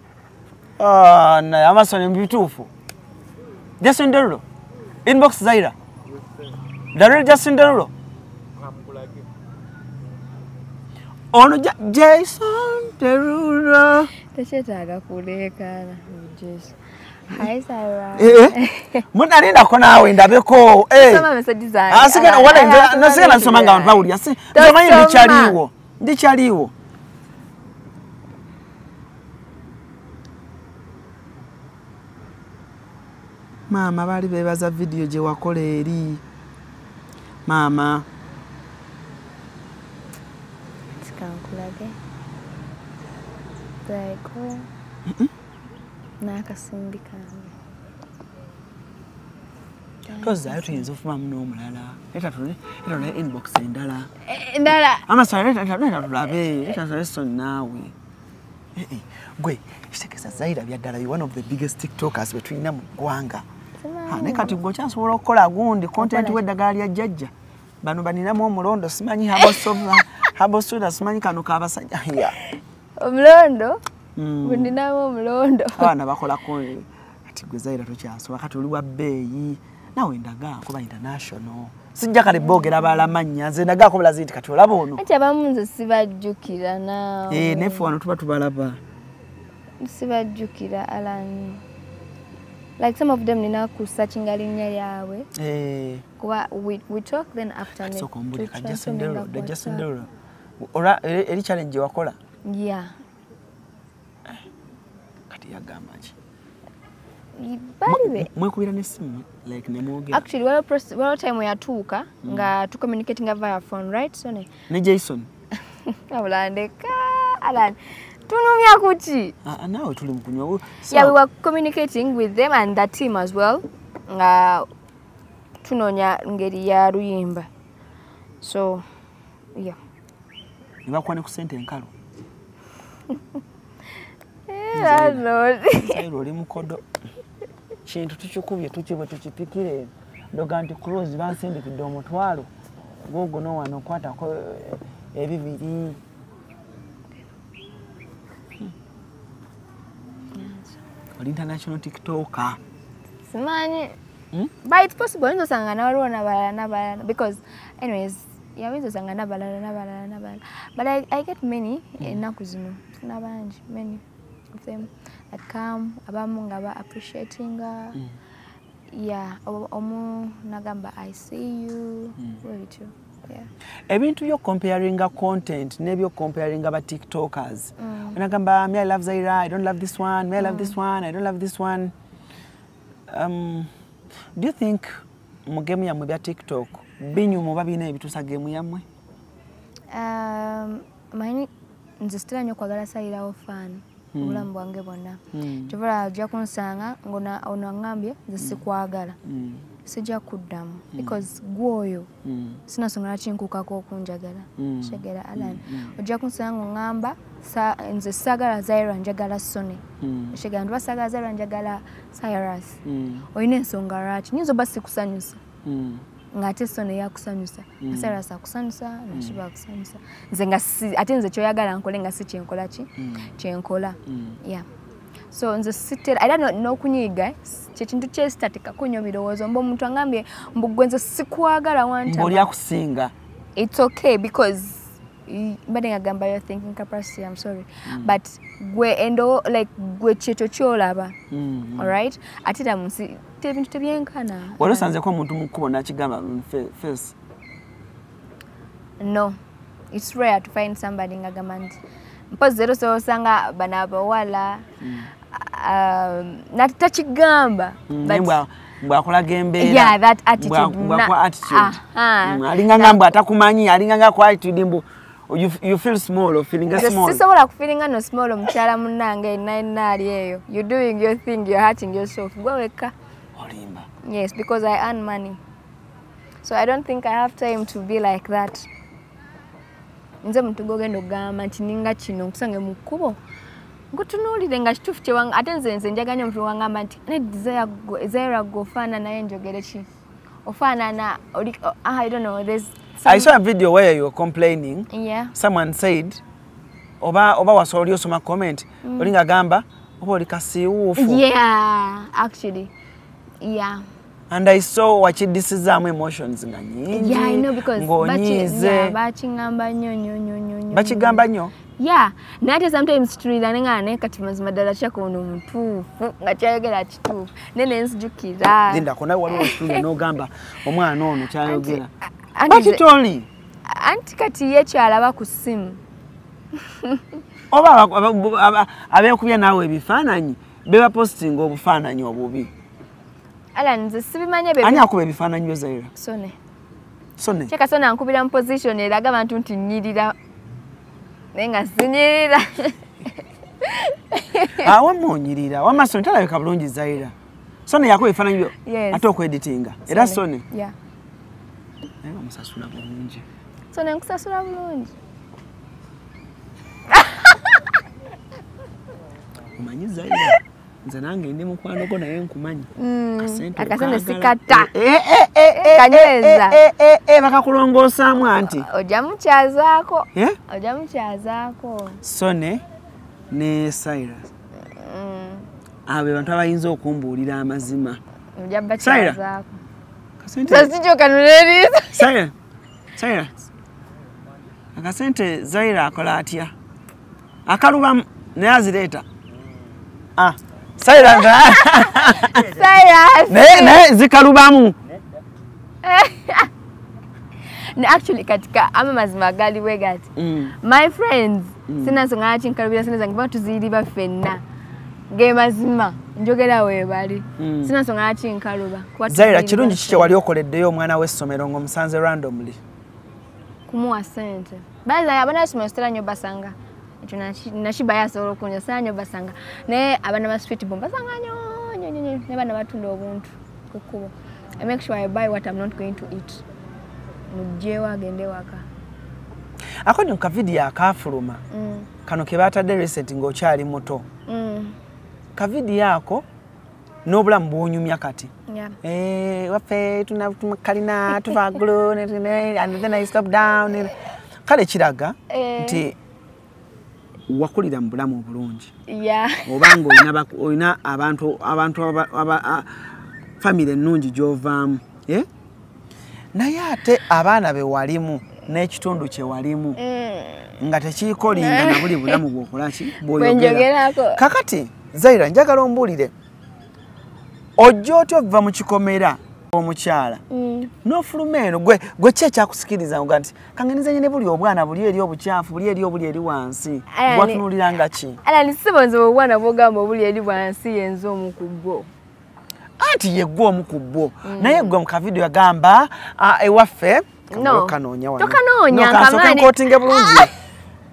Ah, naye amaaso ne bituufu. Jason Derulo inbox Zaira. The real Jason Derulo. Ono Jason Derulo. Tekyetaaga kuleekaana Jason. Hi Sarah. Eh, eh. Munalindako naawe ndabeko. Eh. Soma message zange. Ah, sigala wala Ala, nasigala nsoma nga abantu bawulira. Si nsomanyi Tosoma. ndikyaliwo. Ndikyaliwo. Maama baali beebaza vidiyo gye wakola eri. Maama. Kankulage. There you go. N'akasimbi kange. Tozaayo tuyinza ofumamu n'omulala. Leeta tulabe inbox endala. Endala. Amaso leeta tulabe. Leeta tulabe so naawe. Eh, eh, gwe kitegeeza Zaira byaddala you one of the biggest tiktokers be tulina mu ggwanga. Ha, naye kati gwe okyasobola okukola gundi content w'eddagala lya jjajja. Bano baninamu omulondo simanyi herbal soda simanyi kano k'abasajja. Yeah. Omulondo? Bundinamu omulondo. Abaana bakolako kati gwe Zaira tokyasobola kati oli wa bbeeyi. Naawe ndagaako ba international. Sijja kale boogera balamannya nze ndagaako bulazi nti kati olaba ono. Anti abamu nze sibajjukira naawe. Eh, neffe wano tuba tubalaba. Sibajjukira Alan. Like some of them nina kusearchinga linnya lyabwe. Eh. Kuba we talk then after ne. Sooka ombulire ka Jason transforminga Derulo, ku the Jason WhatsApp. Derulo. Olwa eri challenge gye wakola Yeah. kati yagamba ki? Bali be. Mwekubira n'essimu like ne mwogera. Actually, waliwo time yatuuka nga tucommunicatinga via phone, right? So ne Ne Jason. wabula ndeka Alan. Tunumya kuki? Ah, ah, naawe tuli mu kunywa. Yeah, we were communicating with them and the team as well. Nga tunoonya ngeri ya luyimba. So, yeah. Ne bakuwa ne ku ssente enkalu. Eh, landlord. Zaira oli mukodo. Kintu tukikubye tukibwe tukipikire. Ndoga nti cruise bansindikidde omutwalo. Guuguno wano kwatako ebibiri. Oli international tiktoker. Simanyi. Hmm? But it's possible oyinza osanga n'awaliwo n'abalala n'abalala because anyways yeah, oyinza osanga n'abalala n'abalala n'abalala. But I get many ennaku zino. Nfuna bangi, many of them that come, abamu nga ba appreciatinga. Yeah, omu nagamba I see you, bwe bityo. Yeah. Ebintu byo comparinga content n'ebyo comparinga ba tiktokers. Onagamba me I love Zaira, I don't love this one, me I love this one, I don't love this one. Do you think mu game yammwe bya TikTok binyuma oba birina ebituusa game yammwe? Manyi nze sitera nnyo kwagala salirawo fan obulamu bwange bwonna. Kyova olaba ojja kunsanga ng'ono ono aŋŋambye nze sikwagala. Sijja kuddamu because gw'oyo sina nsonga lwaki nkuukako okunjagala. Kitegeera Alan. Ojja kunsanga ng'oŋŋamba nze saagala Zaira njagala Sony. Kitegeera nti oba saagala Zaira njagala Cyrus. Olina ensonga lwaki? Nnyinza oba sikusanyusa. Ng'ate so ne yakusanyusa. Cyrus akusanyusa, Nashiba akusanyusa. Nze nga ate nze kyoyagala nkole nga si kyenkola ki? Kyenkola. Yeah. So nze sitera era n'okunyiiga kyekintu kyesitateekako nnyo birowoozo mbu omuntu angambye mbu gwe nze sikwagala wantama. Ng'oli akusinga. It's okay because mbadde ngagamba your thinking capacity, I'm sorry. But gwe endo like gwe kyekyo kyolaba. All right? Ate era mu nsi ebintu tebyenkana. Wali osanzeeko omuntu mu kkubo n'akigamba face? No. It's rare to find somebody ngagamba nti mpozi era osobola osanga bano abawala takigamba. Mbwakulaga embeera. Yeah, that attitude. Mbwakwa attitude. Alinga nga mbw atakumanyi, alinga nga kwa attitude mbu you feel small or feeling small. Sisobola kufiringa no small omukyala munnange yenna ali eyo. You're doing your thing, you're hurting yourself. Gwe wekka. Olimba. Yes, because I earn money. So I don't think I have time to be like that. Nze muntu gw'ogenda okugamba nti ninga kino nkusange mu kkubo nkutunuulire nga kituufu kye ate nze njagala nnyo omuntu wangamba nti ne Zaira gwe ofaanana naye njogere ki ofaanana oli I don't know, there's some... I saw a video where you were complaining. Yeah. Someone said oba oba wasobola osoma comment olinga gamba oba oli kasiiwuufu. Yeah, actually. Yeah. And I saw wakidisizaamu emotions nga nyingi. Yeah, I know because bakingamba nnyo nnyo nnyo nnyo. Bakigamba nnyo? Yeah. Naye ate sometimes tulira ne nga naye kati mazima ddala kyako ono mutuufu nga kyayogera kituufu. Naye ne nzijukira. Lindako nawe waliwo ekituli n'ogamba omwana ono kyayogera. Bakitoli. Anti kati ye kyalaba ku ssimu. Oba abeekubya naawe ebifaananyi beba postinga obufaananyi obubi. Alan, nze sibimanyi ebyo. Ani akuba ebifaananyi byo Zaira? Sone. Sone? Kyeka Sone ankubira mu position eraga abantu nti nnyirira. Naye nga sinyirira. Wamma onyirira. Wamma Sone talabika bulungi Zaira. Sone yakuba ebifaananyi byo? Yes. Ate okweditinga. Era Sone? Yeah. Naye bamusasula bulungi. Sone nkusasula bulungi. Omanyi Zaira? Nze nange ndi mukwano gwo naye nkumanyi. Akasente sikata. Kanyweza. Bakakulongoosaamu anti. Ojja mukyazaako. Ojja mukyazaako. Sone ne Cyrus. Abo bantu abayinza okumbuulira amazima. Ojja bakyazaako. Kasente. Zaira. Akasente Zaira akola atya? Akaluba naye azireeta. Ah. Cyrus. Cyrus. Ne zikalubamu. Actually katika ama mazima gali we gati. My friends, sina nsonga lwaki nkalubira sente zange kuba tuziriba ffenna. Ge mazima njogera weebali. Sina nsonga lwaki nkaluba. Zaira kirungi ki kye wali okoleddeyo omwana w'essomero ng'omusanze randomly? Kumuwa ssente. Baza abaana b'essomero sitera nnyo basanga. Ekyo Nashiba yasobola okunja sitera nnyo basanga. Naye abaana ba street bo mbasanga nnyo nnyo nnyo ne baana batunda obuntu ku kkubo. I make sure I buy what I'm not going to eat. Muggyewo agende waka. Ako nno ka video akaafuluma. Kano ke baatadde recent ng'okyali muto. Ka video ako n'obulamu bw'onyumya kati. Yeah. Waffe tukalina tuva waggulu and then I stop down. Kale kiraga nti wakulira mu bulamu obulungi. Yeah. Oba ng'olina abantu family ennungi gy'ovaamu. Naye ate abaana be walimu n'ekitundu kye walimu nga tekiikolinga na buli bulamu bw'okola ki bw'oyogera. Kakati Zaira njagala ombuulire ojja otya ova mu kikomera omukyala n'ofuluma eno gwe ki ekyakusikiriza nga nti kangenizanye ne buli obwana buli eri obukyafu buli eri obuli eri wansi gwatunuulira nga ki? Alan sibo nze obwana bw'ogamba obuli eri wansi yenze omu ku bwo. Anti ye ggwe omu ku bwo. Naye ggwe mu kavidiyo yagamba ewaffe no. Tokanoonya kansooke nkotinge bulungi.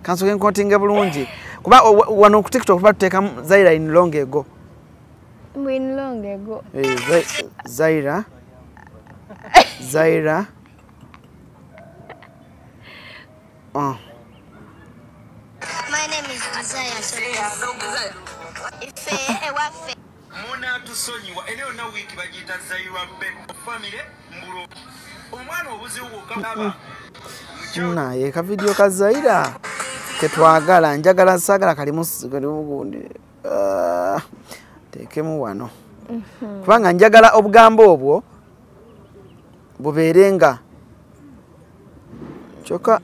Kansooke nkotinge bulungi. Kuba wano ku TikTok tuba tuteekamu Zaira in long ago. In long ago. Zaira. Zaira. My name is Zaira. Ife Mona tusonyiwa eneo na wiki bagiyita Zaira Beko family mbulo. Naye ka video ka Zaira ketwagala, njagala saagala kalimu gundi. Teekemu wano. Kubanga njagala obugambo obwo bubeere nga kyokka.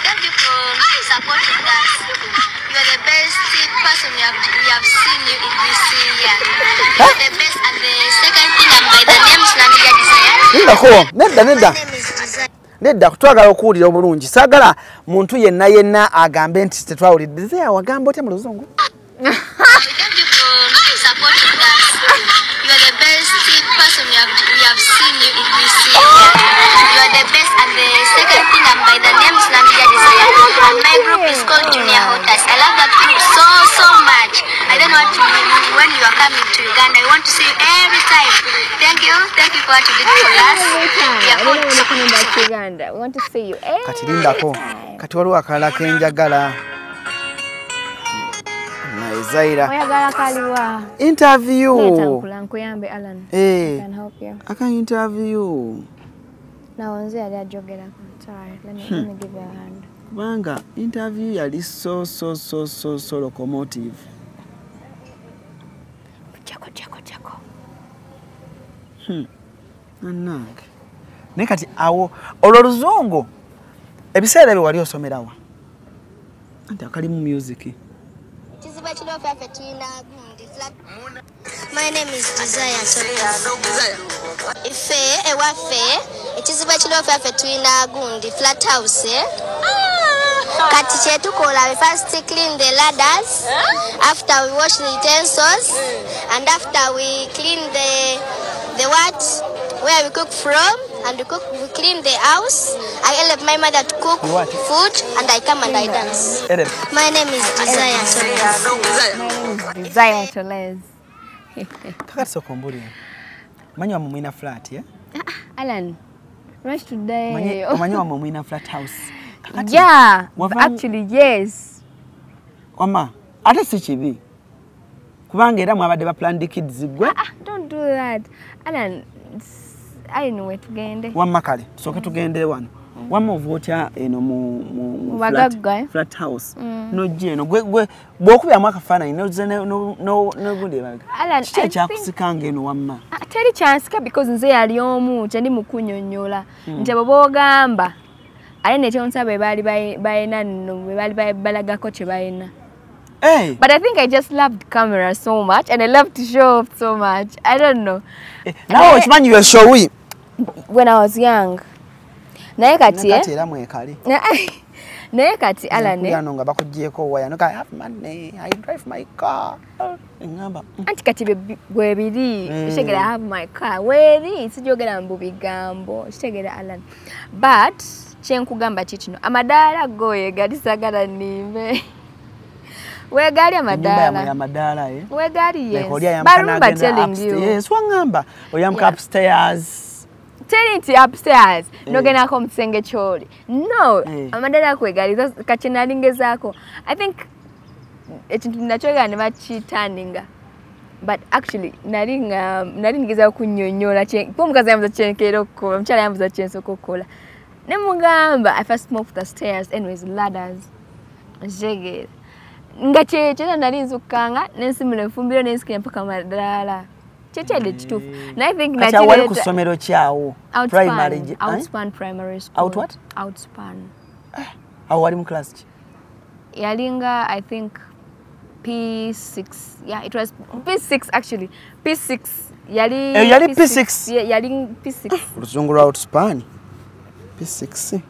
Thank you for supporting us. You are the best person we have seen you in this year. You are the best, and the second thing, I'm by the name Namiga Desire. Nedda, nedda. Nedda, twagala okuwulira obulungi. Saagala muntu yenna yenna agambe nti tetwawulidde. Desire, wagamba otya mu Luzungu? Thank you for supporting us. You are the best person we have seen you in this year. You are the best, and the second thing, I'm by the name Namiga Desire. And my group is called Junior Hotas. I love that group so, so much. I don't know what to do when you are coming to Uganda. I want to see you every time. Thank you. Thank you for what you did for us. We are I don't want to come back to Uganda. We want to see you every Kati lindako. time. Kati waliwo akalala kenjagala. Naye Zaira. Oyagala kaliwa. Interview. Leeta nkuyambe Alan. Eh. I can help you. Aka interview. Nawo nze yali ajogerako. Sorry, let me give you a hand. Kubanga interview yali so so so so so locomotive. Chako chako chako. Nanange. Naye kati awo olwo Luzungu ebiseera ebyo wali osomerawa? Anti akalimu music. Kizibu ekiriwo ffe tulina gundi. My name is Desire Sophie. Ife ewaffe ekizibu ekiriwo ffe tulina gundi flat house. Kati kyetukola, we first clean the ladders, after we wash the utensils, and after we clean the what where we cook from, and we clean the house. I help my mother to cook food, and I come and I dance. My name is Desire Sophie. My name is Desire Tolez. Kakati sooka ombulire. Omanyi wamwe mulina flat, eh? Alan, rush today. Omanyi wamwe mulina flat house. Kakati, yeah, actually yes. Wama, ate si kibi. Kubanga era mwabadde ba planned kids gwe. Don't do that. Alan, I know where tugende. Wamma kale, tusooke tugende wano. Wamma ova otya eno mu flat house. Nojja eno gwe bw'okubyamu akafaananyi n'ozza n'ogundi emabega. Kiki ekyakusikanga eno wamma? Teri kyansika because nze yali omu kye ndi mu kunnyonnyola. Nti abo b'ogamba ate nekyonsa be baali balina nno be baali balagako kye balina. Hey. But I think I just loved camera so much and I loved to show off so much. I don't know. Nawe okimanyi you're showy. When I was young. Naye kati era mwekali. Naye kati Alan. Nga bakugyeko waya. No, I have money. I drive my car. Ngamba. Anti kati bwe biri. Kitegera I have my car. Weri sijogera mbu bigambo. Kitegera Alan. But kyenkugamba kikino. Amadaala goye gali sagala nimbe. Wegali amadala. Amadala eh. Wegali yes. Like, but remember telling you. Yes, wangamba. Oyamka upstairs. Telling ti upstairs. Nogenda ko msenge choli. No, amadala kwegali kachenalingezako. I think ekintu nachoga ne bachitaninga. But actually nali ngeza kunyonyola po mukazi yambuza chenkero okukola, omukyala yambuza kyensooka okukola. Ne mugamba I first moved the stairs, anyways ladders. Njegera. Nga kyekyo nali nzukanga nensimula enfumbiro nensikira mpaka madala. Kyekyali ekituufu. And I think kati awo wali ku ssomero kyawo? Primary. Outspan Primary School. Out what? Outspan. Awo wali mu class ki? Yalinga I think P6. Yeah, it was P6 actually. P6. Yali yali P6. Yeah, yali P6. Oluzungu lwa Outspan. P6.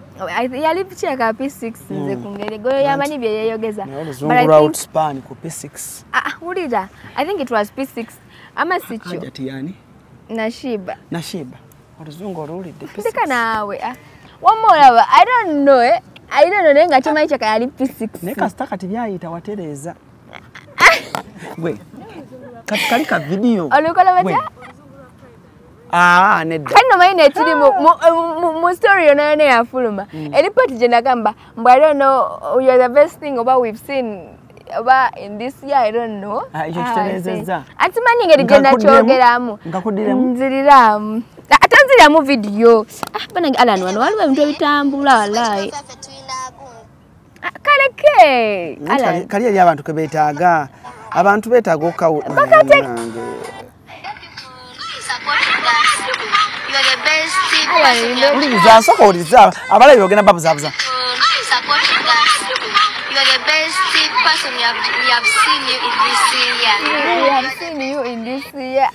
Yali picheka P6 nze kungere. Goyo yamanyi bye yeyogeza. Oluzungu lwa Outspan ku P6. Wulira. I think it was P6. Ama sicho. Hajati yani? Nashiba. Nashiba. Oluzungu oluwulidde P6. Ndeka naawe. Wamma olaba, I don't know eh. I don't know naye nga kimanyi kyaka yali P6. Naye kasita kati byayita watereeza. Gwe. Kati kali ka video. Olukola batya? Ah, nedda. Kati no manyi nekiri mu story yonna yonna yafuluma. Eri part gye nagamba mbu I don't know, you're the best thing oba we've seen oba in this year, I don't know. Ekyo kitereezezza. Ati manyi engeri gye nakyogeramu. Nkakuddiremu? Nziriramu. Ate nziriramu video. Banange Alan wano waliwo ebintu ebitambula walayi. Kaleke. Alan. Kali eri abantu ke beetaaga. Abantu beetaaga okukawula. Uliriza, sooka owulirize. Abalabi ogenda babuzaabuza. You are the best person we have seen you in this year. We have seen you in this year.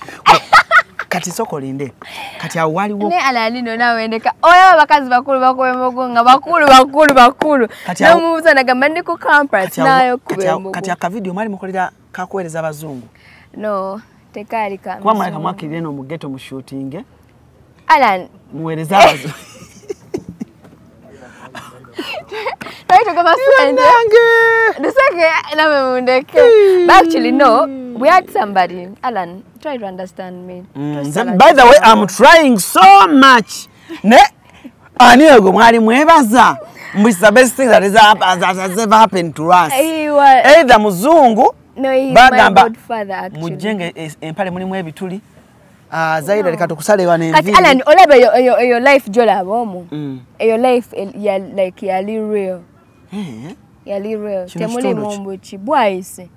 Kati sooka olinde. Kati awo waliwo. Ne Alan no nawe ndeka. Oyo abakazi bakulu bakuba embogo nga bakulu bakulu bakulu. N'omubuuza nagamba ndi ku campus nayo kuba embogo. Kati akavidiyo mwali mukolera kakuweereza abazungu. No, tekaali ka. Kuba mwaleka mwakirire eno mu ghetto mu shooting. Alan. Muweereze abazungu. But actually, no, we had somebody. Alan, try to understand me. By the way, I'm trying so much. Ne, ani ogo mwali mwebaza. It's the best thing that has ever happened to us. Either muzungu. No, he's my godfather actually. Mujenge empale mulimu ebituli. Zaira leka tukusale wano enviiri. Kati Alan, olaba eyo life gy'olaba omwo. Eyo life like yali real. Yali real. Temulimu mbuki bwayise.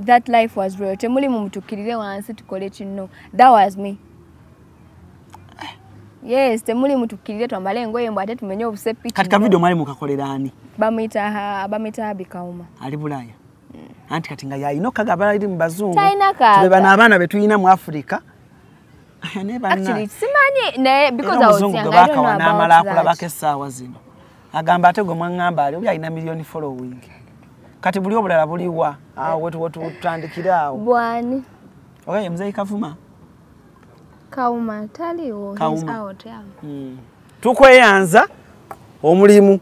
That life was real. Temulimu mutukirire wansi tukole kino. That was me. Yes, temulimu tukirire twambale engoye mbu ate tumenye obusepiki. Kati ka video mwali mukakolera ani? Bamuyita Habi Kauma. Ali Bulaya. Anti kati nga yalina okukagabala eri mu bazungu. Talina kaaga. Tube bano abaana be tulina mu Africa. Actually, simanyi naye because I was young, I don't know about n'amala akulabako essaawa zino. Agamba ate gwe mwaŋŋamba ali oli alina million following. Kati buli obulala buliwa awo wetutandikira awo. Bwani? Oba ye Muzeeyi Kavuma? Kauma taliwo, he's out, yeah. Tukweyanza omulimu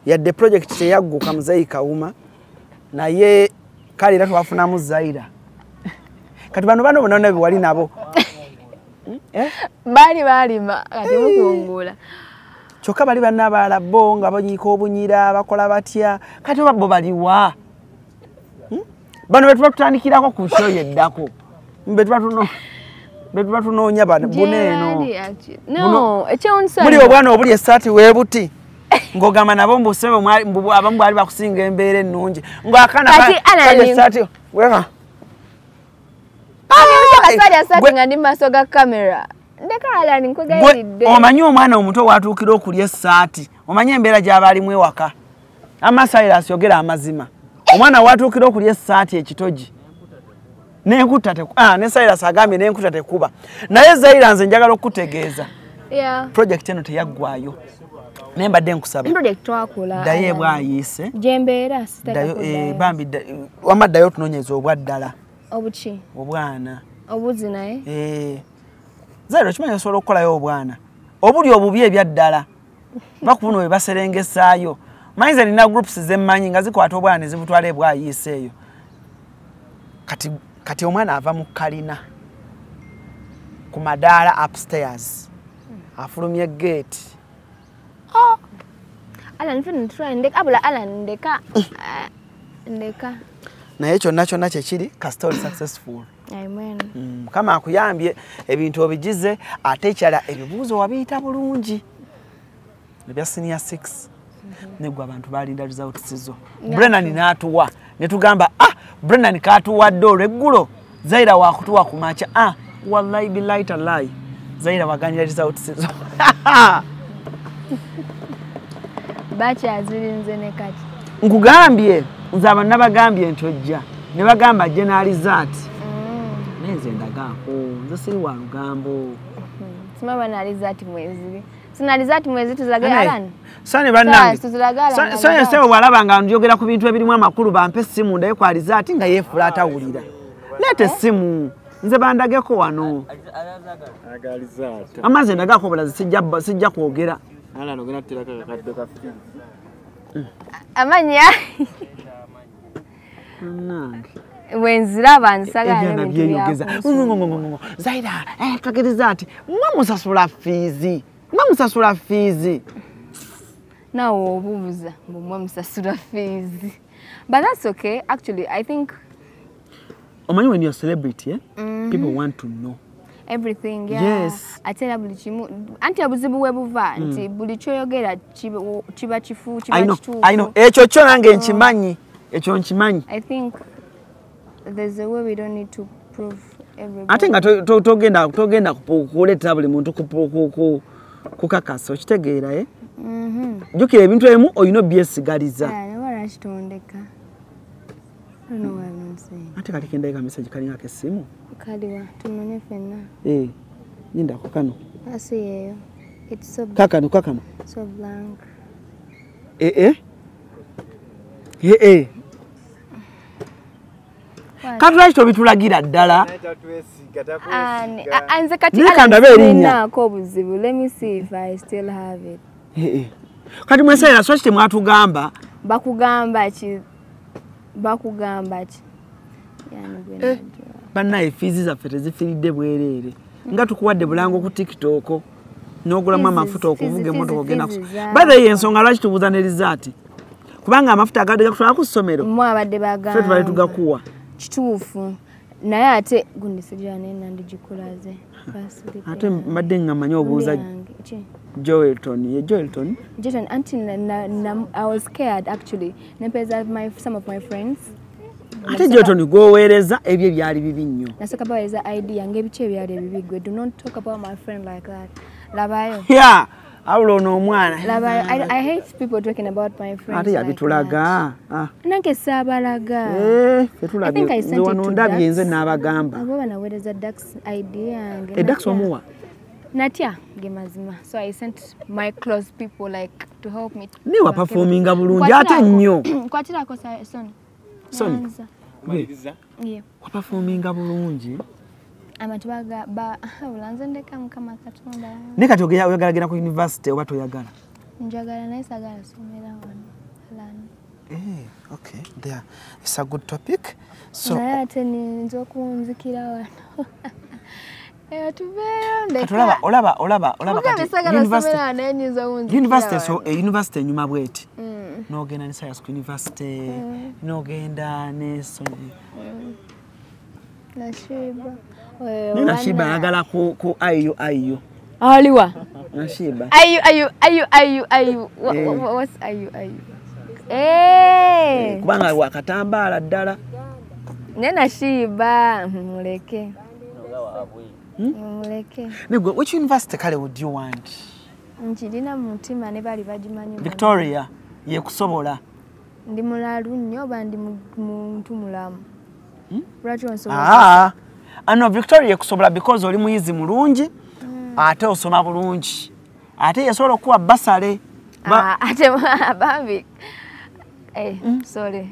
yadde project teyagguka Muzeeyi Kauma naye kale era twafunamu Zaira. Kati bano bonna be wali nabo. Baali baalima kati mukungula. Kyokka bali bannabaala bo nga banyiika obunyira bakola batya kati oba bo baliwa. Bano be tuba tutandikirako ku show yeddako. Be tuba tunoonya bano buno eno. No, ekyewuunyisa. Muli obwana obuli essaati weebuti. Ng'ogamba nabo mbu ssebo abamu baali bakusinga embeera ennungi. Ng'akaana kali essaati weka. Kasali nga ndi mu maaso ga kamera. Ndeka Alan nkugayiridde. Omanyi omwana omuto watuukira okulya essaati. Omanyi embeera gy'aba alimu ewaka. Ama Silas yogera amazima. Omwana watuukira okulya essaati ekitogi. N'enkuta tekuba. Ne Silas agambye n'enkuta tekuba. Naye Zaira nze njagala okukutegeeza. Yeah. Project eno teyaggwayo. Naye mbadde nkusaba. Project twakola. Ddayo ebwayiise. Gye mbeera sitaka kuddayo. Bambi wamma ddayo otunoonyeze obwa ddala. Obuki? Obwana. Obuzi naye? Zaira okimanyi osobola okukolayo obwana. Obuli obubi ebya ddala. Bakubuno bwe baserengesaayo. Manyi nze nina groups ze mmanyi nga zikwata obwana ne zibutwala ebwayiise eyo. Kati omwana ava mu kalina ku madaala upstairs. Afulumye gate. Alan fena try ndeka abula Alan ndeka. Ndeka. Naye kyonna kyonna kyekiri kasita oli successful. Amen. Mukama akuyambye ebintu obigize ate ekyala ebibuuzo wabiyita bulungi. Ebya senior 6. Negwa abantu balinda results zo. Brennan n'atuwa ne tugamba Brennan katuwadde olweggulo Zaira wakutuwa ku makya. Wallahi billahi tallahi Zaira waganyira results zo. Bakyazirinze ne kati. Nkugambye nze abantu nabagambye nti ojja ne bagamba generalizat. Naye nze ndagaako nze siri wa lugambo. Simaba nalizati mwezi. Sinalizati mwezi tuzilage Alan. Sani bannange. Sani sebo bw'alaba nga njogera ku bintu ebirimu amakulu bampe essimu ndaye kwa alizati nga yeefula atawulira. Leeta essimu nze bandageko wano. Amaze ndagaako bulazi sijja kwogera. Alan ogenda tuterako akakadde ka firizi. Amanya. Nange. Wenziraba nsagala ebintu byeyogeza. Zaira, tutegeeza ati mwe musasula fiizi. Mwe musasula fiizi. Naawe obuuza mbu musasula fees. But that's okay. Actually, I think omanyi when you're a celebrity, eh? People want to know everything, yeah. Yes. Ate era buli kimu anti obuzibu we buva nti buli kyoyogera kiba kifu, kiba kituufu. I know. Ekyo kyo nange nkimanyi. Ekyo nkimanyi. I think there's a way we don't need to prove everybody. Ate nga togenda kuleetera buli muntu kukakasa, okitegeera, eh? Jjukira ebintu ebimu olina obyesigaliza. Lwaki tondeka? I don't know why I'm not saying. Ate kali kendaika message kalinga ak'essimu. Kaliwa tunonye ffenna. Eh, lindako kano. Asi yeeyo. It's so Kakano kakano. So blank. Eh eh. Eh eh. Kati lwaki tobitulagira ddala? Nze kati Naye kandabe erinnya. Sinaako obuzibu. Let me see if I still have it. Eh eh. Kati mweseera lwaki temwatugamba? Bakugamba ki? Bakugamba ki? Yani gwe Eh. najua. Bannaye fees zaffe tezifiiridde bwereere. Nga tukuwadde bulango ku TikTok n'ogulamu Fees, amafuta okuvuga fees, emmotoka ogenda fees By the way, ensonga lwaki tubuuza ne result? Kubanga amafuta agadde gakutwala ku ssomero. Mmwe abadde Ffe tubadde bagamba. tugakuwa. Kituufu. Naye ate gundi sijja naye nandigikulaze. Ate mbadde nga mmanyi obuuza Joelton. Ye Joelton? Jason, auntie, I was scared actually. Nempeza some of my friends. Ate Joelton gw'oweereza ebyo byali bibi nnyo. Nasooka baweereza ID yange ebiki ebyali ebibi gwe. Do not talk about my friend like that. Labayo. Yeah, awula ono omwana. Labayo. I hate people talking about my friends Ate like yabitulaga. Ah. that. Nange saabalaga. Eh, ffe I tulabye. think I Nze sent it wano to ndabye nze Dax. n'abagamba. Abo banaweereza Dax ID yange. E Dax Natya. omuwa? Natya ge mazima. So I sent my close people like to help me. Naye waperforminga bulungi ate nnyo. Nkwatirako Sony. Sony? Nyanza. Maliriza. Yeah. Waperforminga bulungi. Abantu baga ba bulanze ndeka Mukama Katonda. Naye kati oyagala genda ku university oba toyagala? Njagala naye saagala somera wano. Alan. Eh, okay, there. It's a good topic. So, Naye ate niyinza okunzikira wano. Eh, tubeeyo ndeka. Kati olaba olaba olaba olaba Mugambe kati saagala university somera wano naye nyinza okunzikira university so wano. university enyuma bweti. N'ogenda ne science ku university, n'ogenda ne Sony. Nashiba. Naye Nashiba ayagala ku IU IU. Aliwa. Nashiba. Ayu ayu ayu ayu ayu. Eh. What's ayu ayu? Eh. Kubanga wakatambaala ddala. Naye Nashiba muleke. Muleke. Negwe, which university kale would you want? Nkirina mu mutima ne bali bagimanyi bonna. Victoria yekusobola. Ndi mulalu nnyo oba ndi muntu mulamu? Lwaki onsobola? Ah, ano Victoria yekusobola because oli muyizi mulungi ate osoma bulungi. Ate yesobola okuwa basale. Ah, ate bambi. Eh, sorry.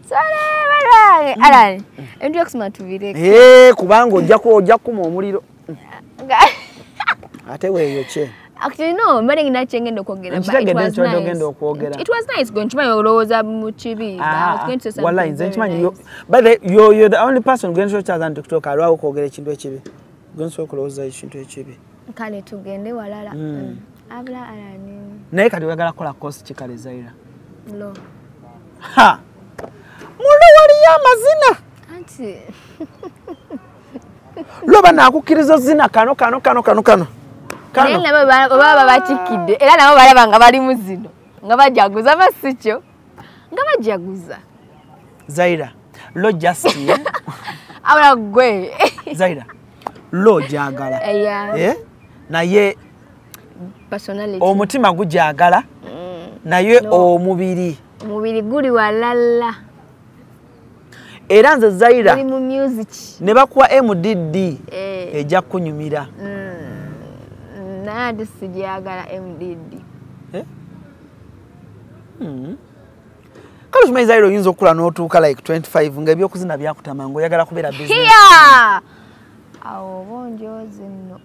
Sorry, bye. Alan, ebintu byokusoma tubireke. Eh, kubanga ojja kukuma omuliro. Ate weeyokye. Actually, no, mbadde ngina kye ngenda okwogera, but it Nkitegedde was nti obadde nice. ogenda okwogera. It was nice gwe nkimanyi olowooza mu kibi. But I was going to say something Wallahi nze very nkimanyi nice. by the way, you're the only person gwe nsobola okukyaza nti TikTok alwawo okwogera ekintu ekibi. Gwe nsobola okulowooza ekintu ekibi. Kale tugende walala. Abula alani Naye kati oyagala kukola course ki kale Zaira? Law. Ha! Mulo waliyo amazina. Anti Loba naakukkiriza ozina kano kano kano kano kano. Naye Kano. nabo baba babatikidde era nabo balaba nga bali mu zino nga bajaguza ba si kyo nga bajaguza. Zaira, law just eh? Abula gwe. Zaira, law gyagala. Eya. Eh? Naye Personality. omutima gugyagala naye No. omubiri. Omubiri guli walala. Era nze Zaira Guli mu music. ne bakuwa MDD Eh. ejja kukunyumira. Naye ate sigyagala MDD. Kale okimanyi Zaira oyinza okukula n'otuuka like 25 ng'ebyokuzina byakutama ng'oyagala kubeera business. Here! Awo oba onjooze nno.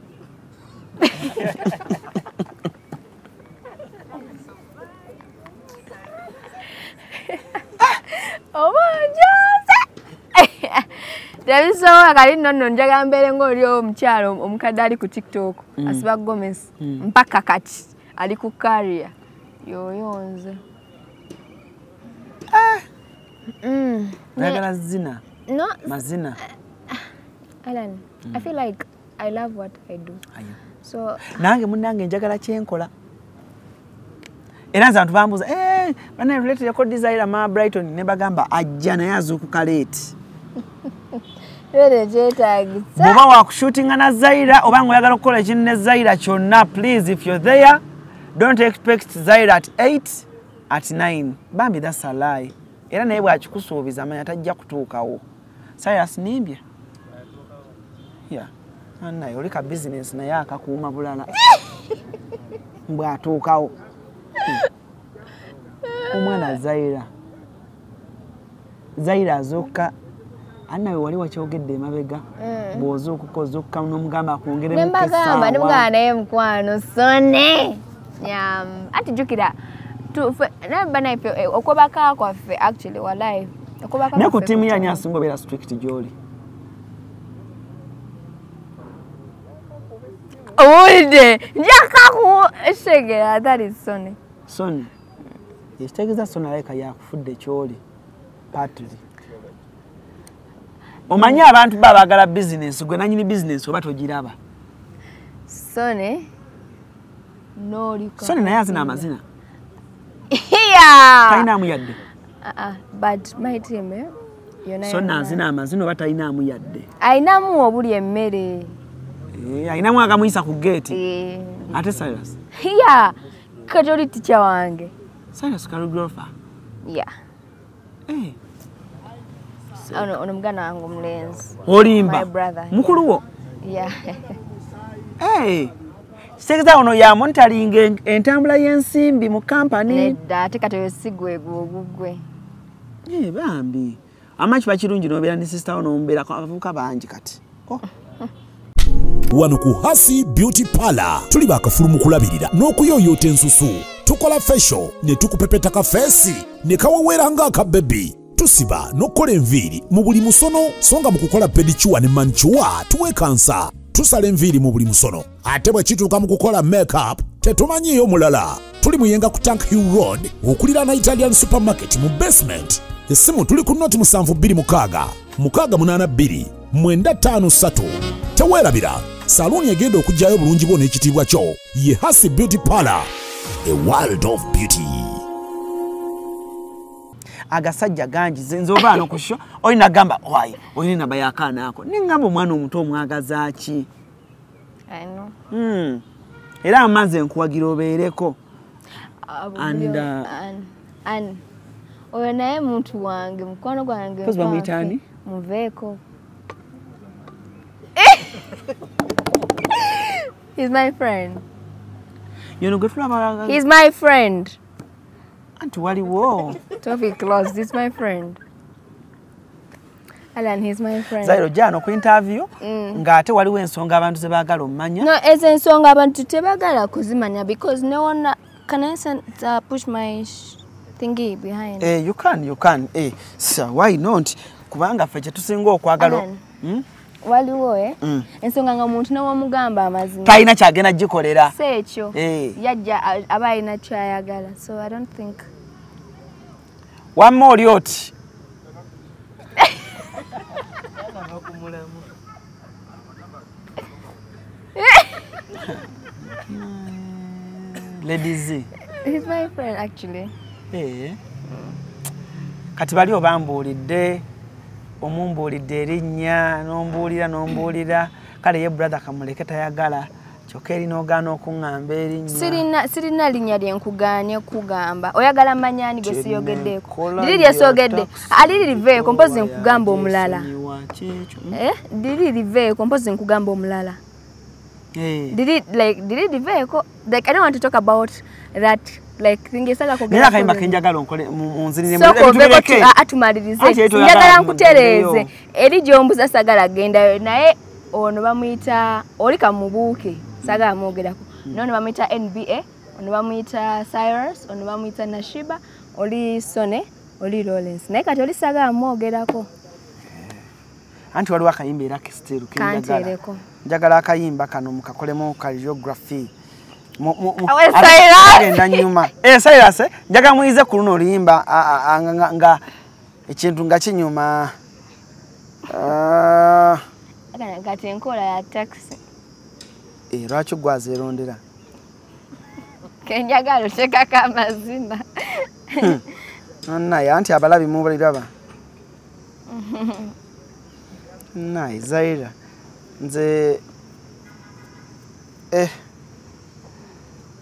Oba onjooze! Tebisobola kali nno nno njagala mbeere ng'oli omukyalo omukadde ali ku TikTok asiba Gomez mpaka kati. Ali ku carrier. Yoyo nze. Nagala zina. No. Mazina. Alan, I feel like I love what I do. Ayo. So nange munange njagala kyenkola. Era nze abantu bambuuza, bana relate yako Desire ma Brighton ne bagamba ajja naye azuukuka late. Rere kyetaagisa. Bw'oba wakushootinga na Zaira oba ng'oyagala okukola ekintu ne Zaira kyonna, please if you're there, don't expect Zaira at 8, at 9. Bambi that's a lie. Era naye bw'akikusuubiza amanya tajja kutuukawo. Cyrus nimbye. Yeah. Naye oli ka business naye akakuuma bulala. Mbw'atuukawo. Omwana Zaira. Zaira azuuka annawe wali wakyogedde emabega bw'ozuukuka ozuukuka n'omugamba akwongeremu nembagamba nemugamba naye mukwano sone anti jjukira naye okwebaka kwaffe actually walayi okwebaka naye ku ttiimu yanyu asinga obeera strict gy'oli owulidde njakaku shegera that is Sone. Sone ekitegeeza Sone alabika yakufudde ky'oli partly. Omanyi abantu baagala business gwe nanyini business oba togiraba. Sone n'olika. Sone naye azina amazina. Yeah. Talina amuyadde. But my team yonna. Sone azina amazina oba talina amuyadde. Ayinamu obuli emmere. Ayinamu agamuyisa ku gate. Ate Cyrus. Yeah. Kati oli teacher wange. Cyrus choreographer. Yeah. Ono muganda wange omulenzi. Olimba. My brother. Mukulu wo? Yeah. Kitegeeza ono yamonitoringa entambula y'ensimbi mu kampani. Nedda ate kati oyo si gwe ogugwe. Bambi. Ama kiba kirungi n'obeera ne sister wo n'omubeerako abavubuka bangi kati. Oh. Wano ku Hasi Beauty Parlor tuli bakafulu mu kulabirira n'okuyoyoota ensusu. Tukola facial ne tukupepeta ka feesi ne kawewera ng'aka baby. Tusiba n'okukola enviiri mu buli musono so nga mu kukola pedicure ne manicure tuwekansa. Tusala enviiri mu buli musono ate bwe kituuka mu kukola makeup tetumanyiiyo mulala. Tuli Muyenga ku Tank Hill Road okuliraana Italian Supermarket mu basement. Essimu tuli ku noti 726 682 953. Teweerabira saluuni egenda okuggyayo obulungi bwo n'ekitiibwa kyo ye Hasi Beauty Parlor, a world of beauty. Agasajja gangi nze oba ano ku show olina gamba wayi olina namba y'akaana ako nengamba omwana omuto omwagaza ki? I know. Era amaze nkuwagira obeereko. And oyo naye muntu wange mukwano gwange. Mpozi bamuyita ani? Muveeko. He's my friend. Yono gwe tulaba. He's my friend. Anti waliwo. Topic closed. He's my friend. Alan, he's my friend. Zairo jano ku interview ng'ate waliwo ensonga abantu ze baagala omumanya. No, ezo ensonga abantu tebaagala kuzimanya because no one can I send, push my thingy behind. You can. So why not? Kubanga ffe kye tusinga okwagala. Waliwo ensonga nga omuntu n'owamugamba amazima. Talina kyagenda gikolera. Si ekyo. Yajja aba alina ky'ayagala. So I don't think. Wamma oli oti. Lady Z. He's my friend actually. Kati bali obambuulidde, omumbuulidde erinnya, n'ombuulira, kale ye brother kamuleke tayagala, kyokka eri n'ogaana okuŋŋamba erinnya. Sirina linnya lye nkugaanye kugamba. Oyagala mmanye ani gwe siyogeddeeko? Liri lye soogedde. Aliri liveeko mpozi nkugamba omulala. Liri liveeko mpozi nkugamba omulala. Did it liveeko? Like I don't want to talk about that. Like ngesala kogera. Nera kayimba kenjagala onkole munzinire mu atumalirize. Njagala nkutereeze. Eri gyombuza sagala gendayo naye ono bamuyita oli kamubuuke sagala mwogerako. Nono bamuyita NBA, ono bamuyita Cyrus, ono bamuyita Nashiba, oli Sone, oli Lawrence. Naye kati oli sagala mwogerako. Anti waliwo akayimba era still kenjagala. Njagala akayimba kano mukakolemu choreography. Agenda nyuma. Silas, njaga muyize ku luno oluyimba nga ekintu nga kinyuma. Kati enkola ya taxi. Lwaki gwazeerondera? Kenjagala oteekako amazina. Naye anti abalabi mubaliraba. Naye Zaira nze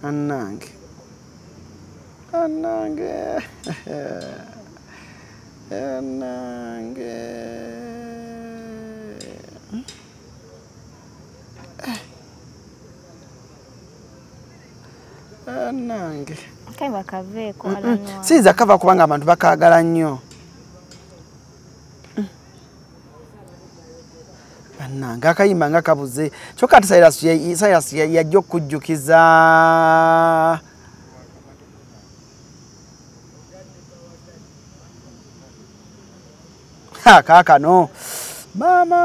annange annange annange annange kaiba kaveeko. Siyinza kava kubanga abantu bakaagala nnyo. Bannange akayimba nga kabuze. Kyokka ate Silas yajja okujjukiza. Kaakano maama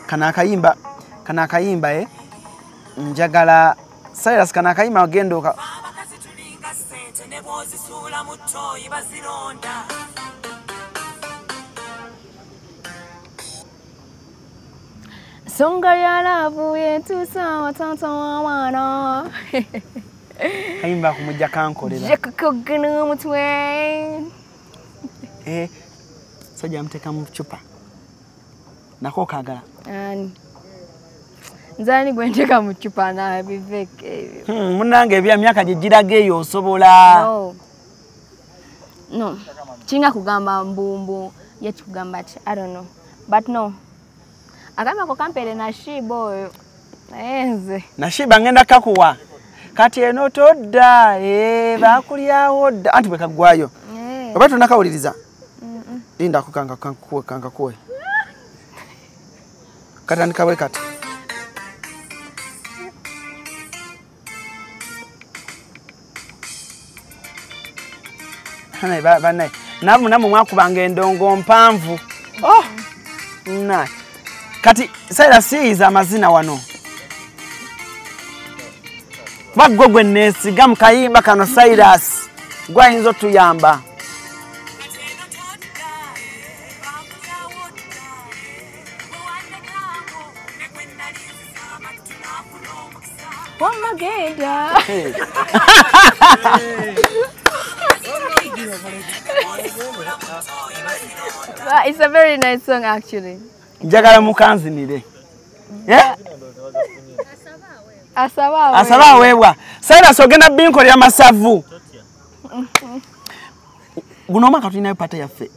kano akayimba njagala Silas kano akayimba ogenda oka Songa ya love yetusa watoto wa wana. Kayimba kumujja kankolera. Jekukugunu mutwe. Sajja muteka mu chupa. Nako kagala. Ani. Nzani gwenteka mu chupa na biveke. Munange ebya myaka gye giraga eyo osobola. No. No. Kinga kugamba mbumbu yekikugamba ki I don't know. But no. Akama ko kampere na shibo oyo. Nayenze. Na shiba ngenda kakuwa. Kati eno todda bakulyawo dda anti bwe kaggwayo. Oba tonakawuliriza? Linda kukanga kankuwe. Katandika bwe kati. Hanaye bannaye. Namu namwe mwakubanga endongo mpanvu. Oh! Naye. Kati Silas siyiza amazina wano. Kuba gwe neesiga mu kayimba kano Silas gwayinza otuyamba. Wamagenda. It's a very nice song actually. Njagala mukanzinire. Asaba aweebwa. Silas ogenda binkolera masavu. Guno omwaka tulinayo party yaffe.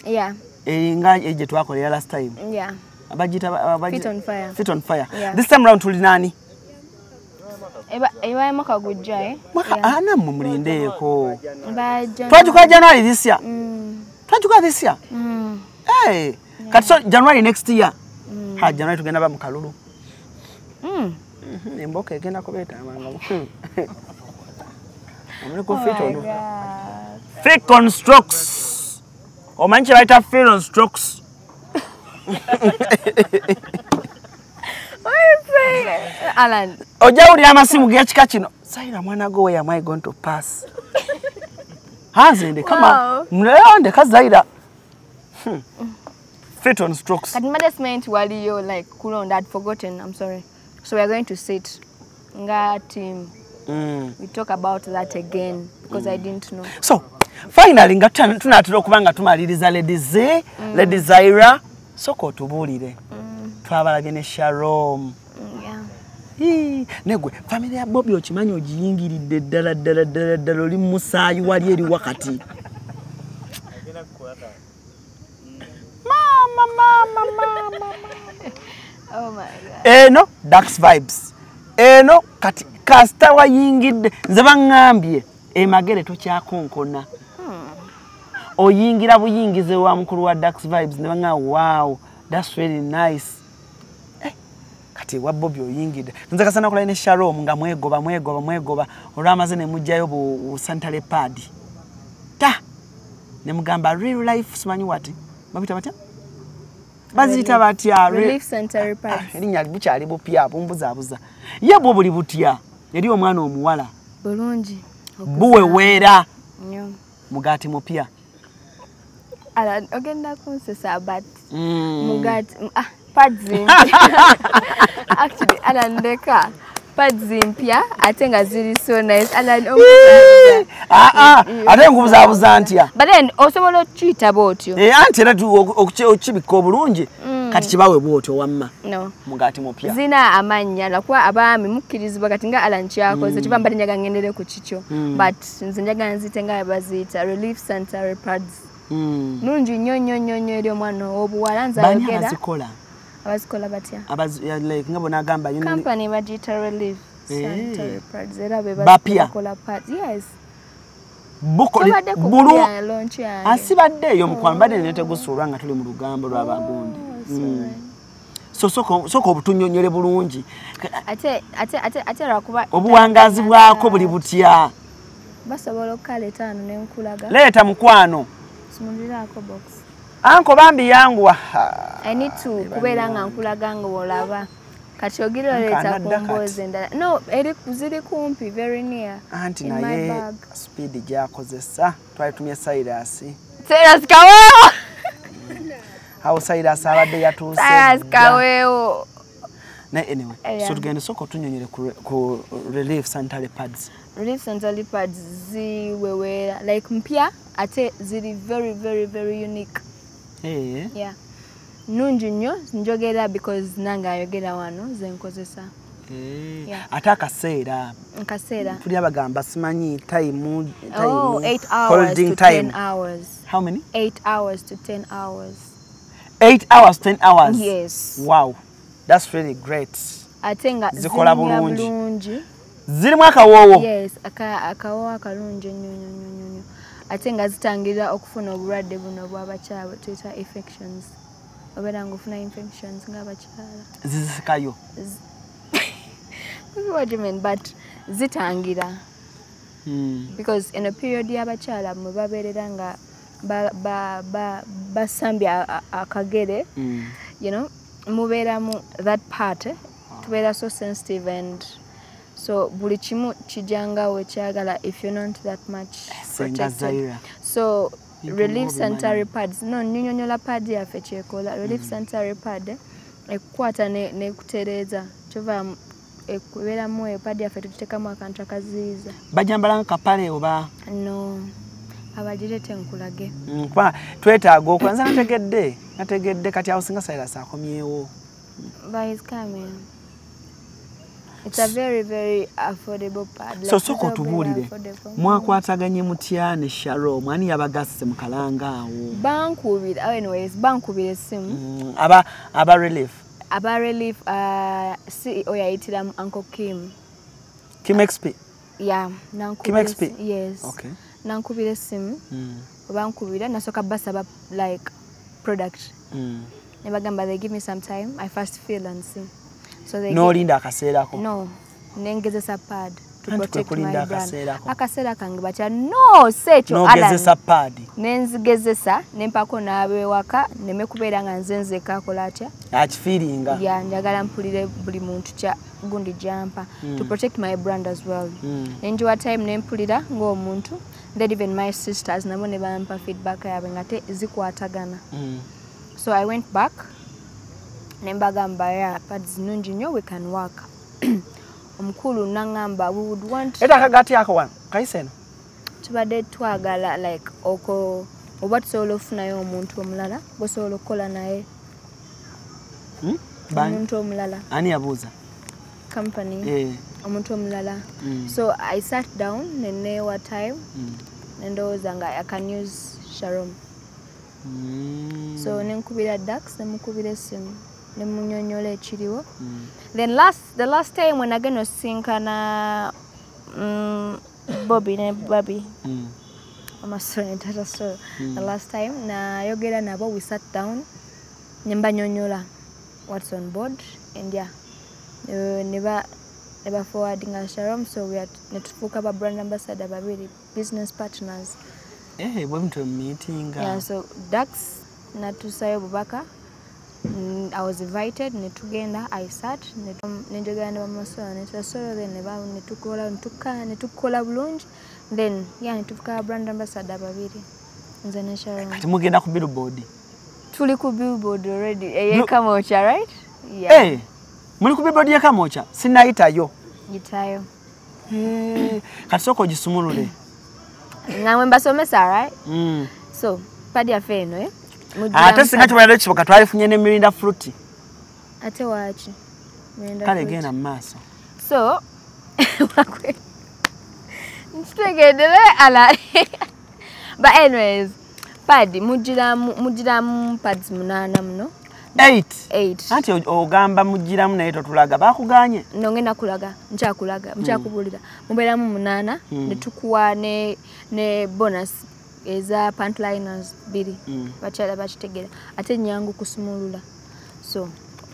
Yeah. Nga gye twakolera last time. Yeah. Abagiyita Fit on Fire. Fit on Fire. Yeah. This time round tuli nani? Eba mwaka gujja Mwaka ana mmwe mulindeeko. Twagikola January this year. Twagikola this year. Hey. Kati so January next year. Ha January tugenda ba mu kalulu. Emboka egenda kubeeta amanga. Omuli ku fit on. Fit on strokes. Omanyi kye bayita fit on strokes. Alan. Ojja wulira amasimu g'ekika kino. Saira mwana go where am I going to pass? Hanze ndeka ma ndeka Zaira. Fit on strokes. Kati management waliyo like kulonda I'd forgotten, I'm sorry. So we are going to sit nga team. We talk about that again because I didn't know. So finally nga tunatera okuba nga tumaliriza Lady Z, Lady Zaira, soko otubuulire. Twabalabye ne Shalom. Yeah. Negwe family ya Bobi okimanyi ogiyingiridde ddala ddala ddala ddala oli musaayi wali eri wakati. Mama mama mama. Oh my God. Eno Dax Vibes. Eno kati kasita wayingidde nze baŋŋambye emagere tokyakonkona. Oyingira buyingize wa mukulu wa Dax Vibes ne baŋŋamba wow, that's really nice. Kati wa Bobi oyingidde. Nze kasana kola ne Shalom nga mwegoba mwegoba mwegoba olwamaze ne mujjayo bu sanitary pad. Ta! Ne mugamba real life simanyi wati. Babita batya? Baziyita batya? Relief sanitary pads. Erinnya bukyali bupya, bumbuzaabuza. Ye bwo buli butya eri omwana omuwala? Bulungi. Buweweera. Nnyo. Mugaati mupya. Alan, ogenda kunsesa, but mugaati pads mpya. Actually, Alan, ndeka. Pads mpya ate nga ziri so nice. Alan, ate nkubuzaabuza ntya? But then osobola okiyita bw'otyo. Anti era okibikka obulungi kati kibawe bw'otyo wamma. No. Mugaati mupya. Zina amannya lwakuba abaami mukkirizibwa kati nga Alan kyakoze kiba mbadde njagala ngendere ku kikyo. But nze njagala nziyite nga baziyita relief sanitary pads. Nungi nnyo nnyo nnyo nnyo eri omwana ow'obuwala. Nze ayogera. Bani abazikola? Abazikola batya? Like nga bonagamba company bagiyita Relief Sanitary Pads era be bakola pads. Yes. Bulu asibadde eyo mukwano mbadde netegusuulwa nga tuli mu lugambo lw'abagundi. So soko obutunnyonnyole bulungi. Ate lwakuba obuwangaazi bwako buli butya? Basobola okukaleeta wano ne nkulaga. Leeta mukwano. Simuliraako box. Anko bambi yanguwa. I need to kubeera nga nkulaga nga olaba. Kati ogira oleeta ku mboozi endala. No, eri ziri kumpi, very near. Anti naye speed gy'akozesa twalitumye Cyrus. Cyrus Kaweewo. Awo Cyrus abadde yatuuse. Cyrus Kaweewo. Naye anyway, so tugende soko otunnyonnyole ku Relief Sanitary Pads. Relief sanitary pads ziweweera like mpya ate ziri very very very unique. Yeah. Nungi nnyo njogera because nange ayogera wano ze nkozesa. Yeah. Ate akaseera. Akaseera. Tuli abagamba simanyi time 8 hours holding to time. 10 hours. How many? 8 hours to 10 hours. 8 hours, 10 hours? Yes. Wow. That's really great. Ate nga zikola bulungi. Zirimu akawoowo? Yes, akawoowo akalungi nnyo nnyo nnyo nnyo. Ate nga zitangira okufuna obulwadde buno obw'abakyala tuyita infections. Obeera ng'ofuna infections ng'abakyala. Zizisikayo? What do you mean? But zitangira. Because in a period y'abakyala mwe babeerera nga basambye akagere, you know, mubeeramu that part, tubeera so sensitive and so buli kimu kijanga wekyagala if you're not that much protected. So Relief sanitary pads, no, nnyonnyola pad yaffe kyekola. Relief sanitary pad ekukwata nekutereeza kyova ekubeeramu eyo pad yaffe tugiteekamu akantu akaziyiza. Bajambala kapale oba? No, abagireete nkulage. Kuba twetaaga okwanza nategedde kati awo singa Cyrus akomyewo. But he's coming. It's a very, very affordable pad. So soko tubuulire, mwakwataganye mutya ne Shalom, ani yabagasse mu kalanga awo? Bankubira, anyways, bankubira essimu. Aba Relief. Aba Relief, CEO yayitira Uncle Kim. Kim XP? Yeah, Kim XP? Yes. Okay. Nankubira essimu. Bankubira, nasooka basaba like product. Ne bagamba they give me some time, I first feel and see. So they n'olinda akaseerako? No, nengezesa pad to protect my brand. Akaseera kange batya no si ekyo N'ogezesa pad? Nenzigezesa nempako n'abewaka nneme kubeera nga nze nzeka akola atya? Akifiiringa. Yeah, njagala mpulire buli muntu kya gundi gyampa to protect my brand as well. Nenjiwa time nempulira ng'omuntu, then even my sisters nabo ne bampa feedback yaabwe nga te zikwatagana. So I went back. Nembagamba ya pads nnungi nnyo, we can work. Omukulu nangamba we would want Eta akagaati ako wano kayise eno. Tubadde twagala like oko oba tusobola okufunayo omuntu omulala gw'osobola okukola naye. Omuntu omulala. Ani yabuuza? Company. Omuntu omulala. So I sat down ne neewa time ne ndowooza nga I can use Shalom. So nenkubira Dax, nemukubira essimu nemunyonyola ekiriwo. Then the last time when agenda osisinkana Bobby ne Bobby amasolo ne Tata Solo, the last time nayogera nabo, we sat down nembanyonyola what's on board and yeah, neba forwardinga Shalom, so we are netufuuka ba brand ambassador babiri, business partners. Bwe mutyo meeting. Yeah, so Dax natusayo bubaka I was invited ne tugenda, I sat ne njogera ne bamasolo ne tusolo, then ne ba ne tukola ne tukola bulungi, then yeah, ne tufuka brand ambassador babiri nze ne Sharon. Kati mugenda ku billboard? Tuli ku billboard already ey'Kamwokya, right? Yeah. Eh, muli ku billboard y'e Kamwokya? Sinayitayo. Yitayo. Kati sooka ogisumulule. Nga mwe mbasomesa, right? So pad yaffe eno, eh? Ate singa kibalira ekisoboka twalifunye ne Mirinda Fruit. Ate waaki? Mirinda Kale Fruit. Genda mu maaso. So nkitegedde ala. But anyways, pad mugiramu pads 8 muno. 8. 8. Anti ogamba mugiramu naye totulaga, bakuganye? No, ngenda kulaga, nkyakulaga, nkyakubulira. Mubeeramu 8 ne tukuwa ne bonus eza pant liners 2. Bakyala bakitegera. Ate nyangu kusumulula. So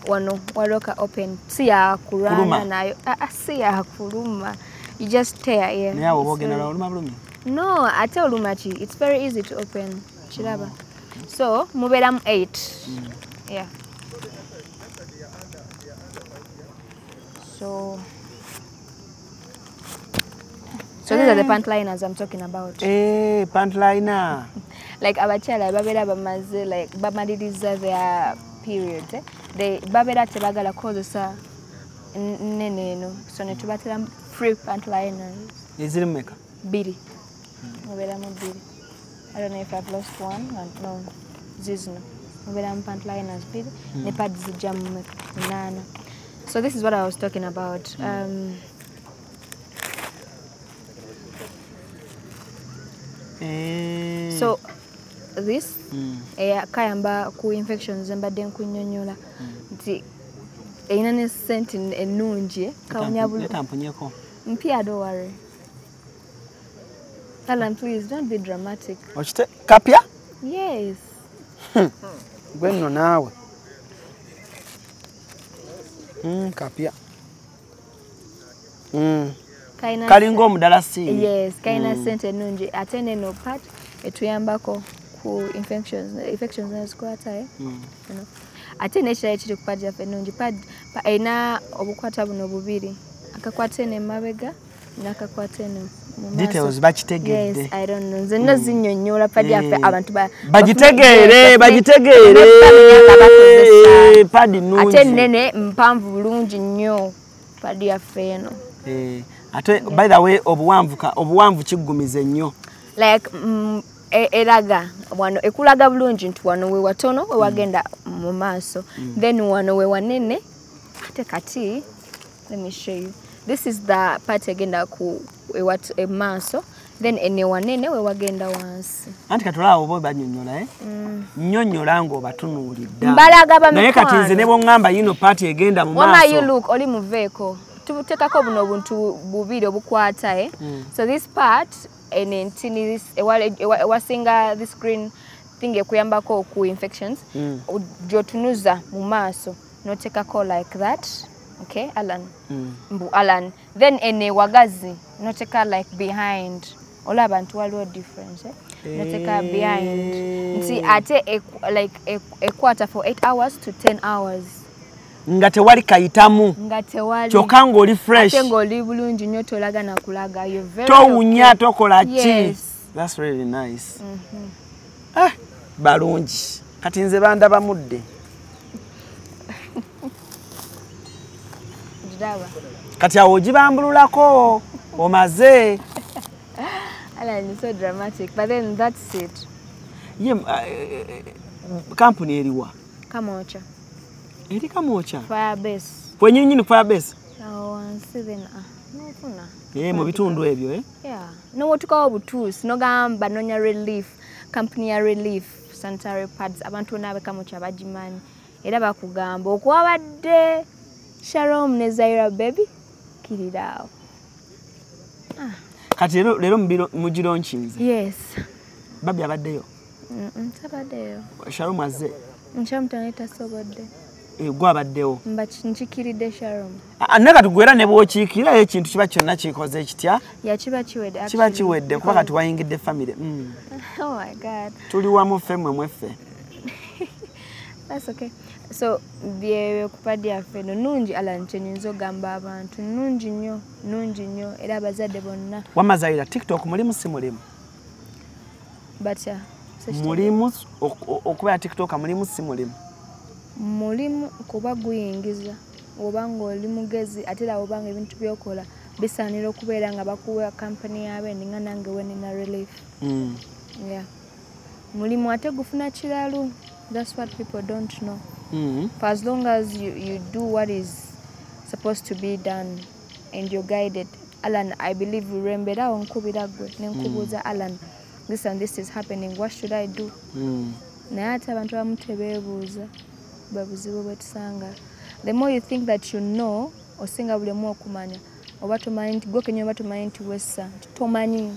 wano waliwo ka open, si ya kulwana nayo. Si ya kuluma. You just tear here. Naye awo ogenda oluma bulumi? No, ate oluma ki? It's very easy to open. Kiraba. So mubeeramu 8. Yeah. So these are the pant liners I'm talking about. Eh, pant liner. Like abakyala babeera bamaze, like bamaliriza their period. Eh? They babeera tebagala kukozesa nnene eno. So ne tubatera free pant liners. Eziri mmeka? 2. Mubeeramu 2. I don't know if I've lost one. No, zizino. Mubeeramu pant liners 2 ne pads zijja mu 8. So this is what I was talking about. So this kayamba ku infections mbadde nkunnyonnyola nti erina ne scent ennungi, kawonya bulungi. Tampunyeko. Mpya, don't worry. Alan, please don't be dramatic. Okite kapya? Yes. Gwe nno naawe. Kapya. Kalinga omudalasiini. Yes, kalina sente ennungi ate neno part etuyambako ku infections nezikwata, eh? You know. Ate n'ekirala ekiri ku pad yaffe ennungi, pad erina obukwata buno bubiri, akakwata eno emabega n'akakwata eno mu maaso. Details bakitegedde. Yes, I don't know. Nze nno zinnyonnyola pad yaffe abantu bagitegeere, bagitegeere. Pad nnungi. Ate nnene mpanvu bulungi nnyo pad yaffe eno. Ate by the way, obuwanvu kiggumiza nnyo. Like eraga wano ekulaga bulungi nti wano we watono we wagenda mu maaso, then wano we wanene. Ate kati let me show you. This is the part egenda ku maaso, then ene wanene we wagenda wansi. Anti katulaawo bo bannyonnyola, eh? Nnyonnyola ng'obatunuulidde. Mbalaga ba naye kati nze ne bw'oŋŋamba yino part egenda mu maaso. Wama you look oli muveeko. Tuteekako buno obuntu bubiri obukwata, eh? So this part ene ntini this ewasinga this green thing ekuyambako ku infections, gy'otunuza mu maaso n'oteekako like that. Okay, Alan. Mbu Alan. Then ene wagazi n'oteeka like behind. Olaba nti waliwo difference, eh? N'oteeka behind. Nti ate like ekwata for 8 hours to 10 hours. Nga tewali kayitamu. Nga tewali. Kyokka ng'oli fresh. Ate ng'oli bulungi nnyo tolaga na kulaga. You're very towunya, tokola ki. Yes. That's really nice. Balungi. Kati nze bandaba mudde. Kati awo ogibambululako omaze. Alan, it's so dramatic, but then that's it. Ye kampuni eriwa? Kamwokya. Eri Kamwokya? Firebase. Kwennyini nyini Firebase? Awo wansi then nofuna. Mu bitundu ebyo, eh? Yeah. N'owotukawo obutuusi n'ogamba nonya relief, company ya relief sanitary pads, abantu bonna ab'e Kamwokya bagimanyi era bakugamba okwabadde Shalom ne Zaira baby kirira awo. Kati leero mugironkinze? Yes. Babi abaddeyo? Tabaddeyo. Shalom azze? Shalom tasobodde. Gwe abaddewo? Mba nkikiridde Shalom. Naye kati gwe era ne bw'okiikira ekintu kiba kyonna kikoze kitya? Yeah, kiba kiwedde. Kiba kiwedde kuba kati wayingidde family. Oh my God. Tuli wamu ffe mmwe mweffe. That's okay. So bye kupadi yaffe no nungi Alan kyenyinza ogamba abantu nungi nnyo era abazadde bonna. Wamma Zaira, TikTok mulimu si mulimu? Batya? Mulimu okubeera TikTok mulimu si mulimu? Mulimu kuba guyingiza oba ng'oli mugezi ate era oba nga ebintu by'okola bisaanira okubeera nga bakuwa kampani y'abendi nga nange wenina relief. Yeah. Mulimu ate gufuna kiralu. That's what people don't know. For as long as you do what is supposed to be done and you're guided. Alan, I believe urembera onkubira gwe nenkubuuza Alan, this and this is happening, what should I do? Naye ate abantu abamu tebeebuuza babuzibu bwe tusanga. The more you think that you know, osinga buli omu okumanya oba tomanyi nti gwe kennyini oba tomanyi nti wessa nti tomanyi.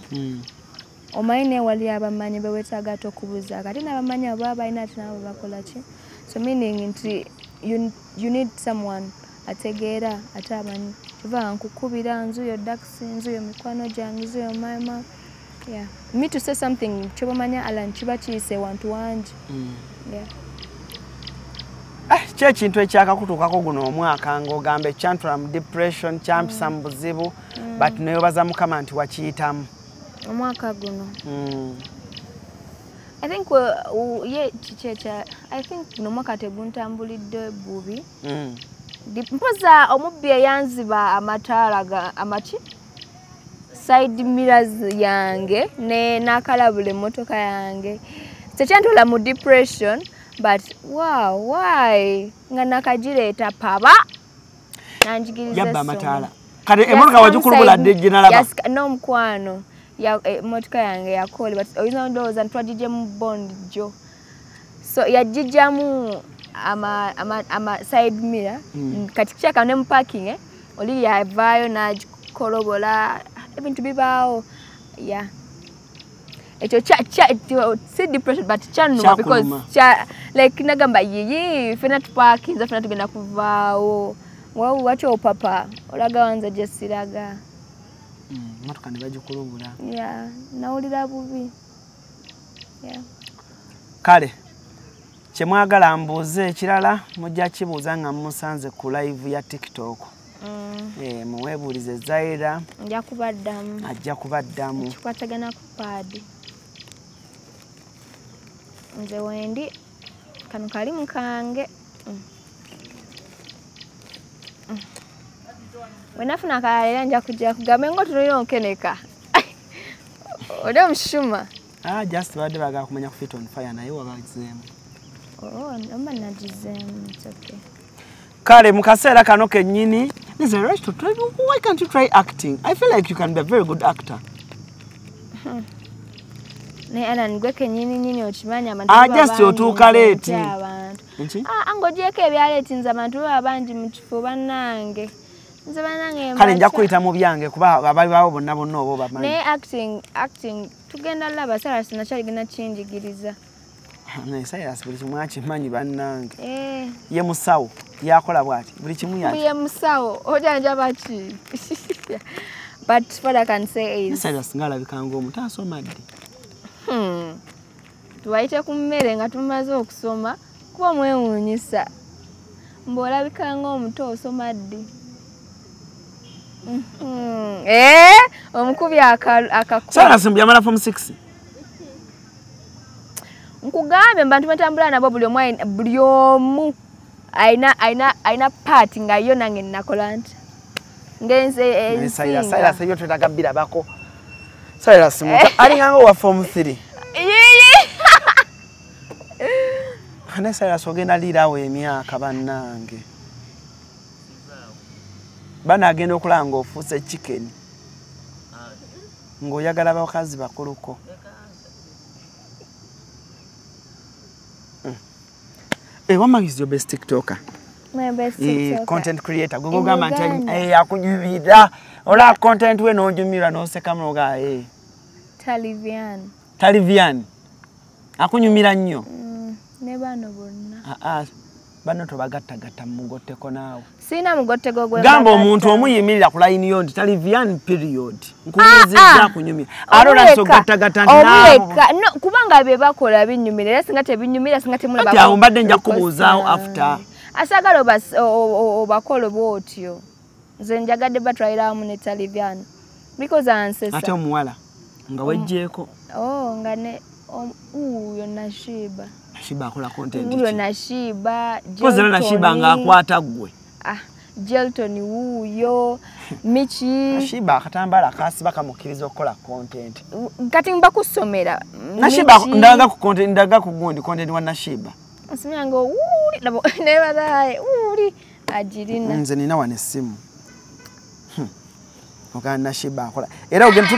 Omanyi naye wali abamanyi be weetaaga ate okubuuzaako ate n'abamanyi abo baba balina ate nabo bakola ki? So meaning nti you need someone ategeera ate amanyi. Kyova nkukubira nzuyo Daxi, nzuyo mikwano gyange, nzuyo mama. Yeah. Me to say something kyobamanya Alan kiba kiyise wantu wangi. Yeah. Ki ekintu ekyakakutuukako guno omwaka ng'ogamba ekyantwala mu depression, kyampisa mu buzibu, but neweebaza Mukama nti wakiyitamu? Omwaka guno. I think ye kiki ekya I think guno omwaka teguntambulidde bubi. Mpoza omubbi eyanziba amataala amaki side mirrors yange ne n'akalabula emmotoka yange. Tekyantwala mu depression but wow, why nga nakagireeta paba nanjigiriza yabba amataala. Kati emmotoka wagikulubula ddi gye nalaba? N'omukwano emmotoka yange yakola but oyinza ndowooza nti twagiggyemu bond jjo. So yagigyamu ama side mirror. Kati kyaka ne mu parking oli yavaayo n'agikolobola ebintu bibaawo. Yeah. Ekyo si depression but kyannuma because like nagamba yiyi ffenna tupakinze ffenna tugenda kuvaawo. Waki opapa olaga wanza gye siraga. Emmotoka ne bagikulubula. Yeah, nawulira bubi. Yeah. Kale kye mwagala mbuuze ekirala mujja kibuuza nga mmusanze ku live ya TikTok. Muweebuulize Zaira. Nja kubaddamu. Ajja kubaddamu. Kikwatagana ku paadi. Nze wendi kano kalimu kange. Wenafuna akalala era nja kujja kugambe ng'otunuulira onkeneka. Oli omushuma. Just badde baagala kumanya ku Fit on Fire naye wabagizeemu. Oh, namba nagizeemu, it's okay. Kale mu kaseera kano kennyini, why can't you try acting? I feel like you can be a very good actor. Naye Alan gwe kennyini nnyini okimanyi abantu baba just otuuka leeti. Ng'ogyeko ebya leeti nze abantu baba bangi mu kifo bannange. Nze bannange Kale nja kuyita mu byange kuba abali baabo bonna bonna oba obamanyi. Naye acting tugenda laba Cyrus nakyaligenda kinjigiriza. Naye Cyrus buli kimu akimanyi bannange. Ye musawo yakola bw'ati buli kimu yaki. Ye musawo ojanjaba ki? But what I can say is Cyrus ng'alabika ng'omuntu asoma ddi? Tubayite ku mmere nga tumaze okusoma kuba mwewuunyisa. Mbu olabika ng'omuto osoma ddi? Omukubi akakuba. Cyrus mbu yamala form 6. Nkugambye mu bantu batambula nabo buli omu alina part nga yo nange nnakola nti ngenze ensinga. Cyrus ebyo twetaaga bbirabako. Cyrus muto alinganga owa form 3. Yiyi. Naye Cyrus ogenda liirawo emyaka bannange. Banaagenda okulaba ng'ofuuse chicken. Ng'oyagala bakazi bakuluko. Wama is your best TikToker? My best TikToker. Content creator. Google gamba nti akunyumira. Ola content we n'onyumira n'oseka n'oga Talivian. Talivian. Akunyumira nnyo. Ne bano bonna. Bano tobagattagatta mugotteko naawe. Sirina mugotteko gwe. Gamba omuntu omuyimirira ku line yo nti Talivian period. Nkunyumizizza kunyumira. Ate osogattagatta nti naawe. No, kubanga bye bakola binnyumira era singa tebinnyumira singa temulaba. Ati awo mbadde nja kubuuzaawo after. Asagala obakole bw'otyo. Nze njagadde batwalira wamu ne Talivian. Because ansesa. Ate omuwala nga wejjeeko. Oh, nga ne uyo Nashiba. Nashiba akola content. Uyo Nashiba, Jelton. Nashiba nga akwata ggwe. Ah, Jelton wuyo, Michi. Nashiba akatambala akasiba kamukkiriza okukola content. Kati mba kusomera. Nashiba ndaga ku content, ndaga ku gundi content wa Nashiba. Asimyango uli nabo nebazaye uli ajirina. Nze nina wane simu. Oga Nashiba akola. Era ogenda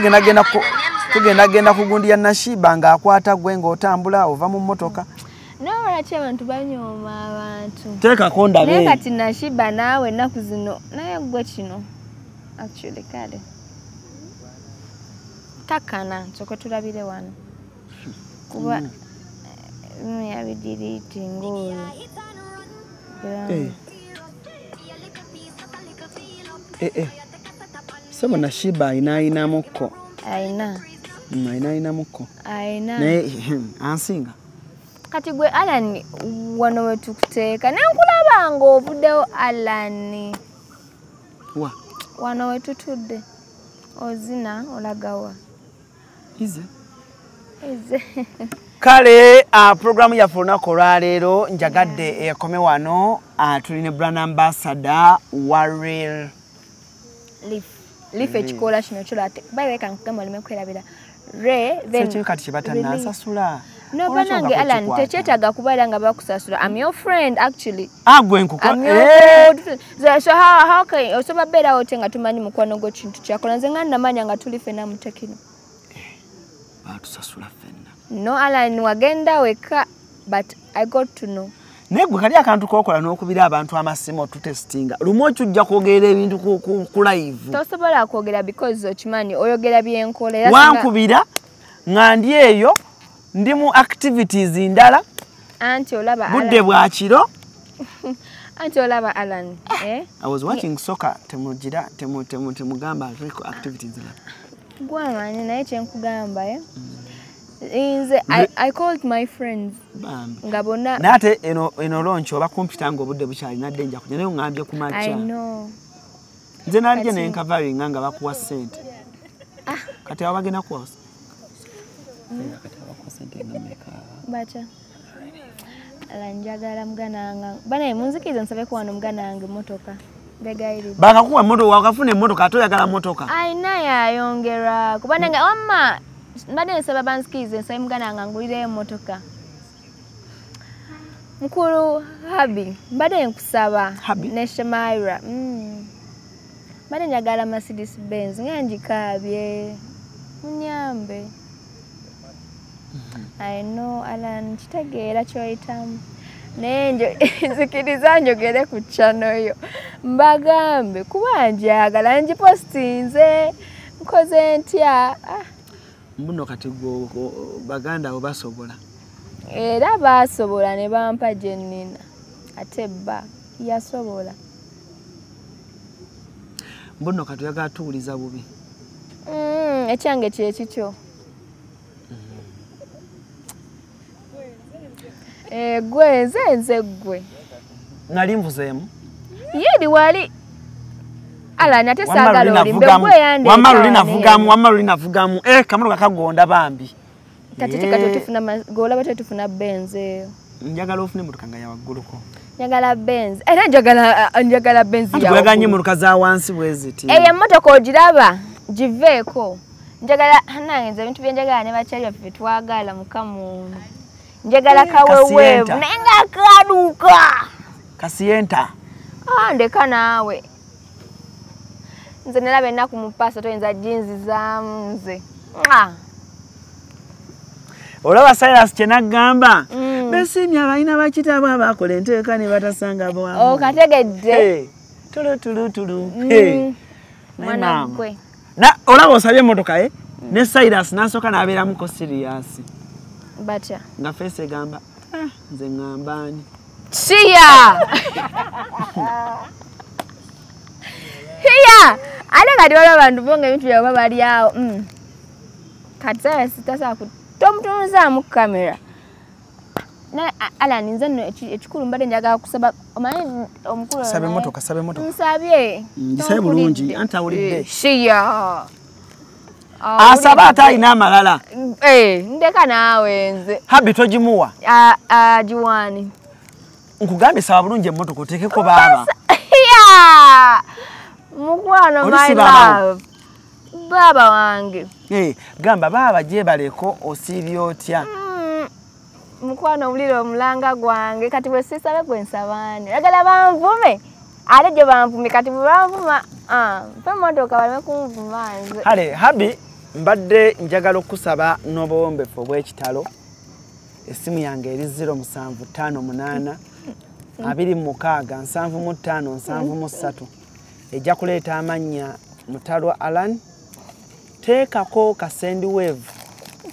tugenda ku gundi ya Nashiba nga akwata gwe ng'otambula ova mu mmotoka. Nawe lwaki abantu banyooma abantu? Teekako ndabe. Naye kati Nashiba naawe ennaku zino naye gwe kino. Actually kale. Takana nsooke tulabire wano. Kuba yabidiriiti ng'oyo. Sebo Nashiba ayinaayinamukko. Ayina. Ayinaayinamukko. Ayina. Naye ansinga. Kati gwe Alan wano we tukuteeka naye nkulaba ng'ovuddewo Alan. Wa? Wano we tutudde. Ozina olagawa. Ize. Ize. Kale programu yaffe olunaku olwaleero njagadde ekome wano. Tuli ne brand ambassador wa Real Leaf. Leaf ekikola kino kyo ate by the way kankugamba oleme kwerabira. Re then kati kye batanansasula. No, banange Alan tekyetaaga kubeera nga bakusasula. I'm your friend actually. Ah, gwe nkuko. So how can osobola beerawo otya nga tumanyi mukwano gwo kintu kyakola? Nze nga namanya nga tuli ffenna mu tekino. Baatusasula ffenna. No, Alan wagenda weka but I got to know. Naye gwe kali akantu k'okola n'okubira abantu amasimu otutestinga. Lumu okijja kwogera ebintu ku live. Tosobola kwogera because okimanyi oyogera byenkola era wankubira nga ndi eyo ndi mu activities ndala. Anti olaba budde bwa kiro. Anti olaba Alan, eh? I was watching soccer temugira temugamba aliko activities ndala. Gwamanyi naye kye nkugamba eh? Nze I called my friends. Nga bonna naye ate eno launch oba computer ng'obudde bukyali nadde nja kujja naye ŋŋambye ku makya. I know. Nze nalije ne nkavaringa nga bakuwa ssente. Kati abo bagenda kuwa. Kati abakuwa ssente nga mmeka? Bacha. Ala njagala muganda wange. Banaye munzikirize nsabeko wano muganda wange mmotoka. Begayiridde. Bakakuwa mmotoka wakafuna emmotoka ate oyagala mmotoka. Ayina yayongera. Kuba nange wamma mbadde nsaba banzikirize nsabe muganda wange angulireyo emmotoka. Mukulu Habi, mbadde nkusaba ne Shemaira. Mbadde njagala Mercedes Benz nga ngikaabye. Munyambe. I know Alan kitegeera ky'oyitamu. Naye nzikiriza njogere ku channel yo. Mbagambe kuba njagala ngipostinze nkoze ntya. Mbuno kati baganda abo basobola. Era basobola ne bampa gye nnina. Ate bba yasobola. Mbuno kati oyagala tuwuliza bubi. Ekyange kye kikyo. Gwe nze nze gwe. Nali nvuzeemu? Yeri wali. Alan ate saagala olimbe gwe yandeeta. Wamma luli navugamu. Kamotoka kagonda bambi. Kati tetufuna gw'olaba tetufuna Benz eyo. Njagala ofune emmotoka nga ya wagguluko. Njagala Benz. Era njagala Benz ya. Oyagala nnyo emmotoka za wansi bwe ziti. Eyo emmotoka ogiraba giveeko. Njagala nange nze ebintu bye njagala ne bakyali baffe bye twagala Mukama ono. Njagala kaweweevu naye nga kaduka. Kasiyenta. Ah, ndeka naawe. Nze nalaba ennaku mu paaso toyinza ginzizaamu nze. Olaba Cyrus kye naggamba. Besiimye abalina bakitabo abakola enteeka ne batasanga bwamu. Okategedde. Tulu tulu tulu. Mwana gwe. Na olaba osabye emmotoka eh? Ne Cyrus n'asooka n'abeeramuko serious. Batya. Nga feesi egamba nze ŋŋamba ani. Shia. Hiya. Ate kati waliwo abantu bo nga ebintu byabwe bali awo. Kati sasa sitasobola tomutunuzaamu kamera. Naye Alan nze nno ekikulu mbadde njagala kusaba omanyi omukulu Sabe emmotoka, sabe emmotoka. Nsabye. Ngisabe bulungi anti awulidde. Shia. Asaba ate alina amalala. Ndeka naawe nze. Habi togimuwa. Giwani. Nkugambye saba bulungi emmotoka oteekeko baaba. Yeah. Mukwano my love. Baba wange. Gamba baaba gyebaleko osiibye otya? Mukwano owulira omulanga gwange kati bwe siisabe gwe nsabaani. Oyagala banvume? Ate gye banvumye kati bwe banvuma mpa emmotoka baleme kunvuma nze. Kale Habi mbadde njagala okusaba n'obuwombeefu obw'ekitalo. Essimu yange eri 0758 26 75 73. Ejja kuleeta amannya Mutalwa Alan. Teekako ka send wave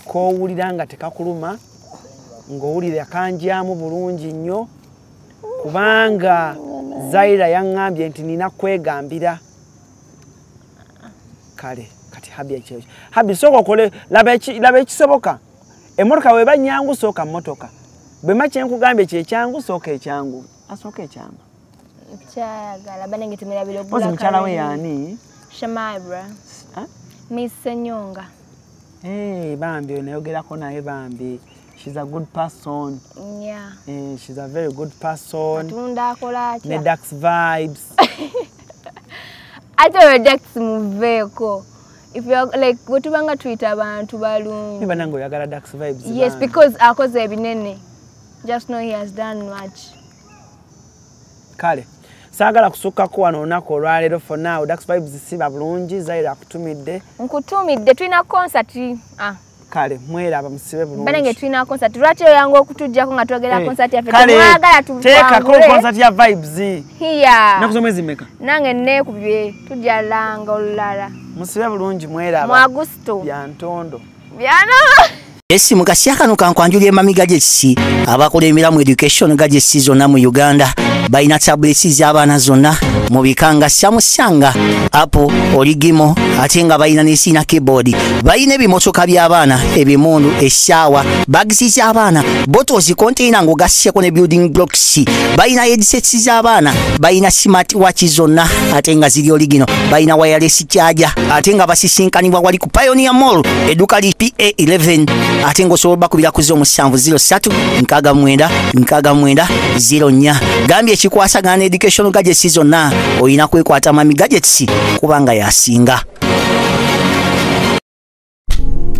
k'owulira nga tekakuluma ng'owulira kanjyamu bulungi nnyo kubanga Zaira yaŋŋambye nti nina kwegambira. Kale kati Habi ekyo. Habi sooka okole laba ekisoboka. Emmotoka bw'eba nnyangu sooka mmotoka. Bwe kye nkugambye kye kyangu sooka ekyangu. Asooka ekyangu. Nkyayagala bannange temerabira Mpozi ogula mukyala we Karen. yaani? Shamaibra. Miss Senyonga. Bambi oyo nayogerako naye bambi. She's a good person. Yeah. She's a very good person. Atunda akola atya? Ne Dax vibes. Ate oyo Dax muveeko. If you are like bwe tubanga tuyita abantu balungi. Niba nange oyagala Dax vibes. Yes, bambi. Because akoze ebinene. Just know he has done much. Kale. Saagala kusukkako wano olunaku olwaleero for now. Dax vibes siba bulungi, Zaira akutumidde. Nkutumidde tulina concert. Kale mweraba musibe bulungi. Banange tulina concert. Lwaki oyanga okutujjako nga twogera concert yaffe? Kale, Temwagala teekako tuwangule. concert ya vibes. Hiya. Nnaku z'omwezi mmeka? Nange neekubye tujja langa olulala. Musibe bulungi mweraba. Mu Agusto. Bya ntondo. Byano. Esi mukasya kano kankwanjulye Mami Gadgets abakulembera mu education gadgets zonna mu Uganda. Balina tablets z'abaana zonna mu bika nga Samsung, Apple, Origimo ate nga balina ne sina keyboard. Balina ebimotoka by'abaana, ebimundu, essaawa, bags z'abaana, bottles, container ng'ogasseko ne building blocks. Balina headsets z'abaana, balina smart watch zonna ate nga ziri original. Balina wireless charger ate nga basisinkanibwa wali ku Pioneer Mall edduka li PA11 ate ng'osobola bakubira ku 0703 69 69 04. Gambye ekikwasagana ne education gadgets zonna olina kwekwata Mami Gadgets kubanga yasinga.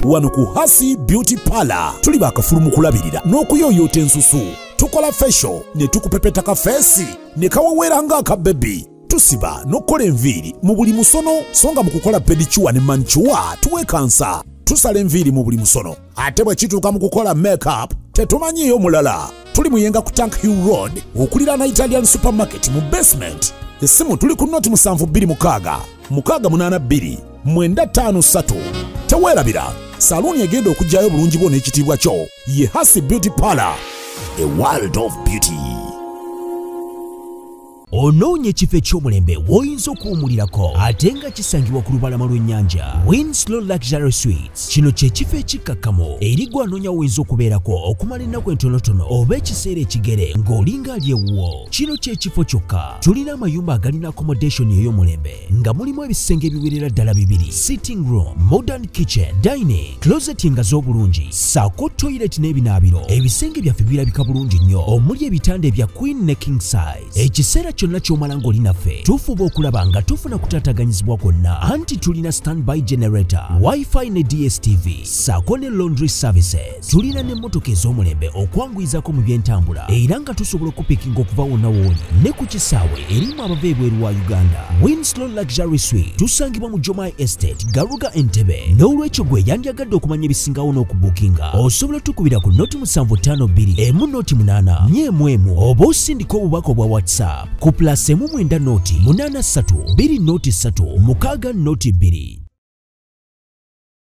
Wano ku Hasi Beauty Parlor tuli bakafulu mu kulabirira n'okuyooyoota ensusu. Tukola facial ne tukupepeta ka feesi ne kawewera ng'aka baby. Tusiba n'okukola enviiri mu buli musono so nga mu kukola pedicure ne manicure tuwekansa. Tusala enviiri mu buli musono. Ate bwe kituuka mu kukola makeup tetumanyiiyo mulala. Tuli Muyenga ku Tank Hill Road okuliraana Italian Supermarket mu basement. Essimu tuli ku noti 726 682 953. Teweerabira saluuni egenda okuggyayo bulungi bwo n'ekitiibwa kyo ye Hasi Beauty Parlor, a world of beauty. Onoonya ekifo eky'omulembe w'oyinza okuwummulirako ate nga kisangibwa ku lubalama lw'ennyanja. Winslow Luxury Suites. Kino kye kifo ekikkakkamu eri gwe anoonya w'oyinza okubeerako okumala ennaku entonotono oba ekiseera ekigere ng'olinga ali ewuwo. Kino kye kifo kyokka. Tulina amayumba agalina accommodation ey'omulembe nga mulimu ebisenge ebiwerera ddala bibiri, sitting room, modern kitchen, dining, closet nga z'obulungi, ssaako toilet n'ebinaabiro. Ebisenge byaffe birabika bulungi nnyo omuli ebitanda ebya queen ne king size. Ekiseera kyonna ky'omala ng'oli naffe tufuba okulaba nga tufuna kutaataganyizibwa kwonna anti tulina standby generator, wifi ne DSTV ssaako ne laundry services. Tulina n'emmotoka ez'omulembe okwanguyizako mu by'entambula era nga tusobola okupikinga okuva wonna w'oli ne ku kisaawe erimu abava ebweru wa Uganda. Winslow Luxury Suite tusangibwa mu Jomai Estate, Garuga Entebbe. N'olwekyo gwe yandyagadde okumanya ebisingawo n'okubuukinga osobola tukubira ku noti 752 emu noti 8 4 oba osindika obubaka obwa WhatsApp ku plus 9 noti 83 2 noti 3 6 noti 2.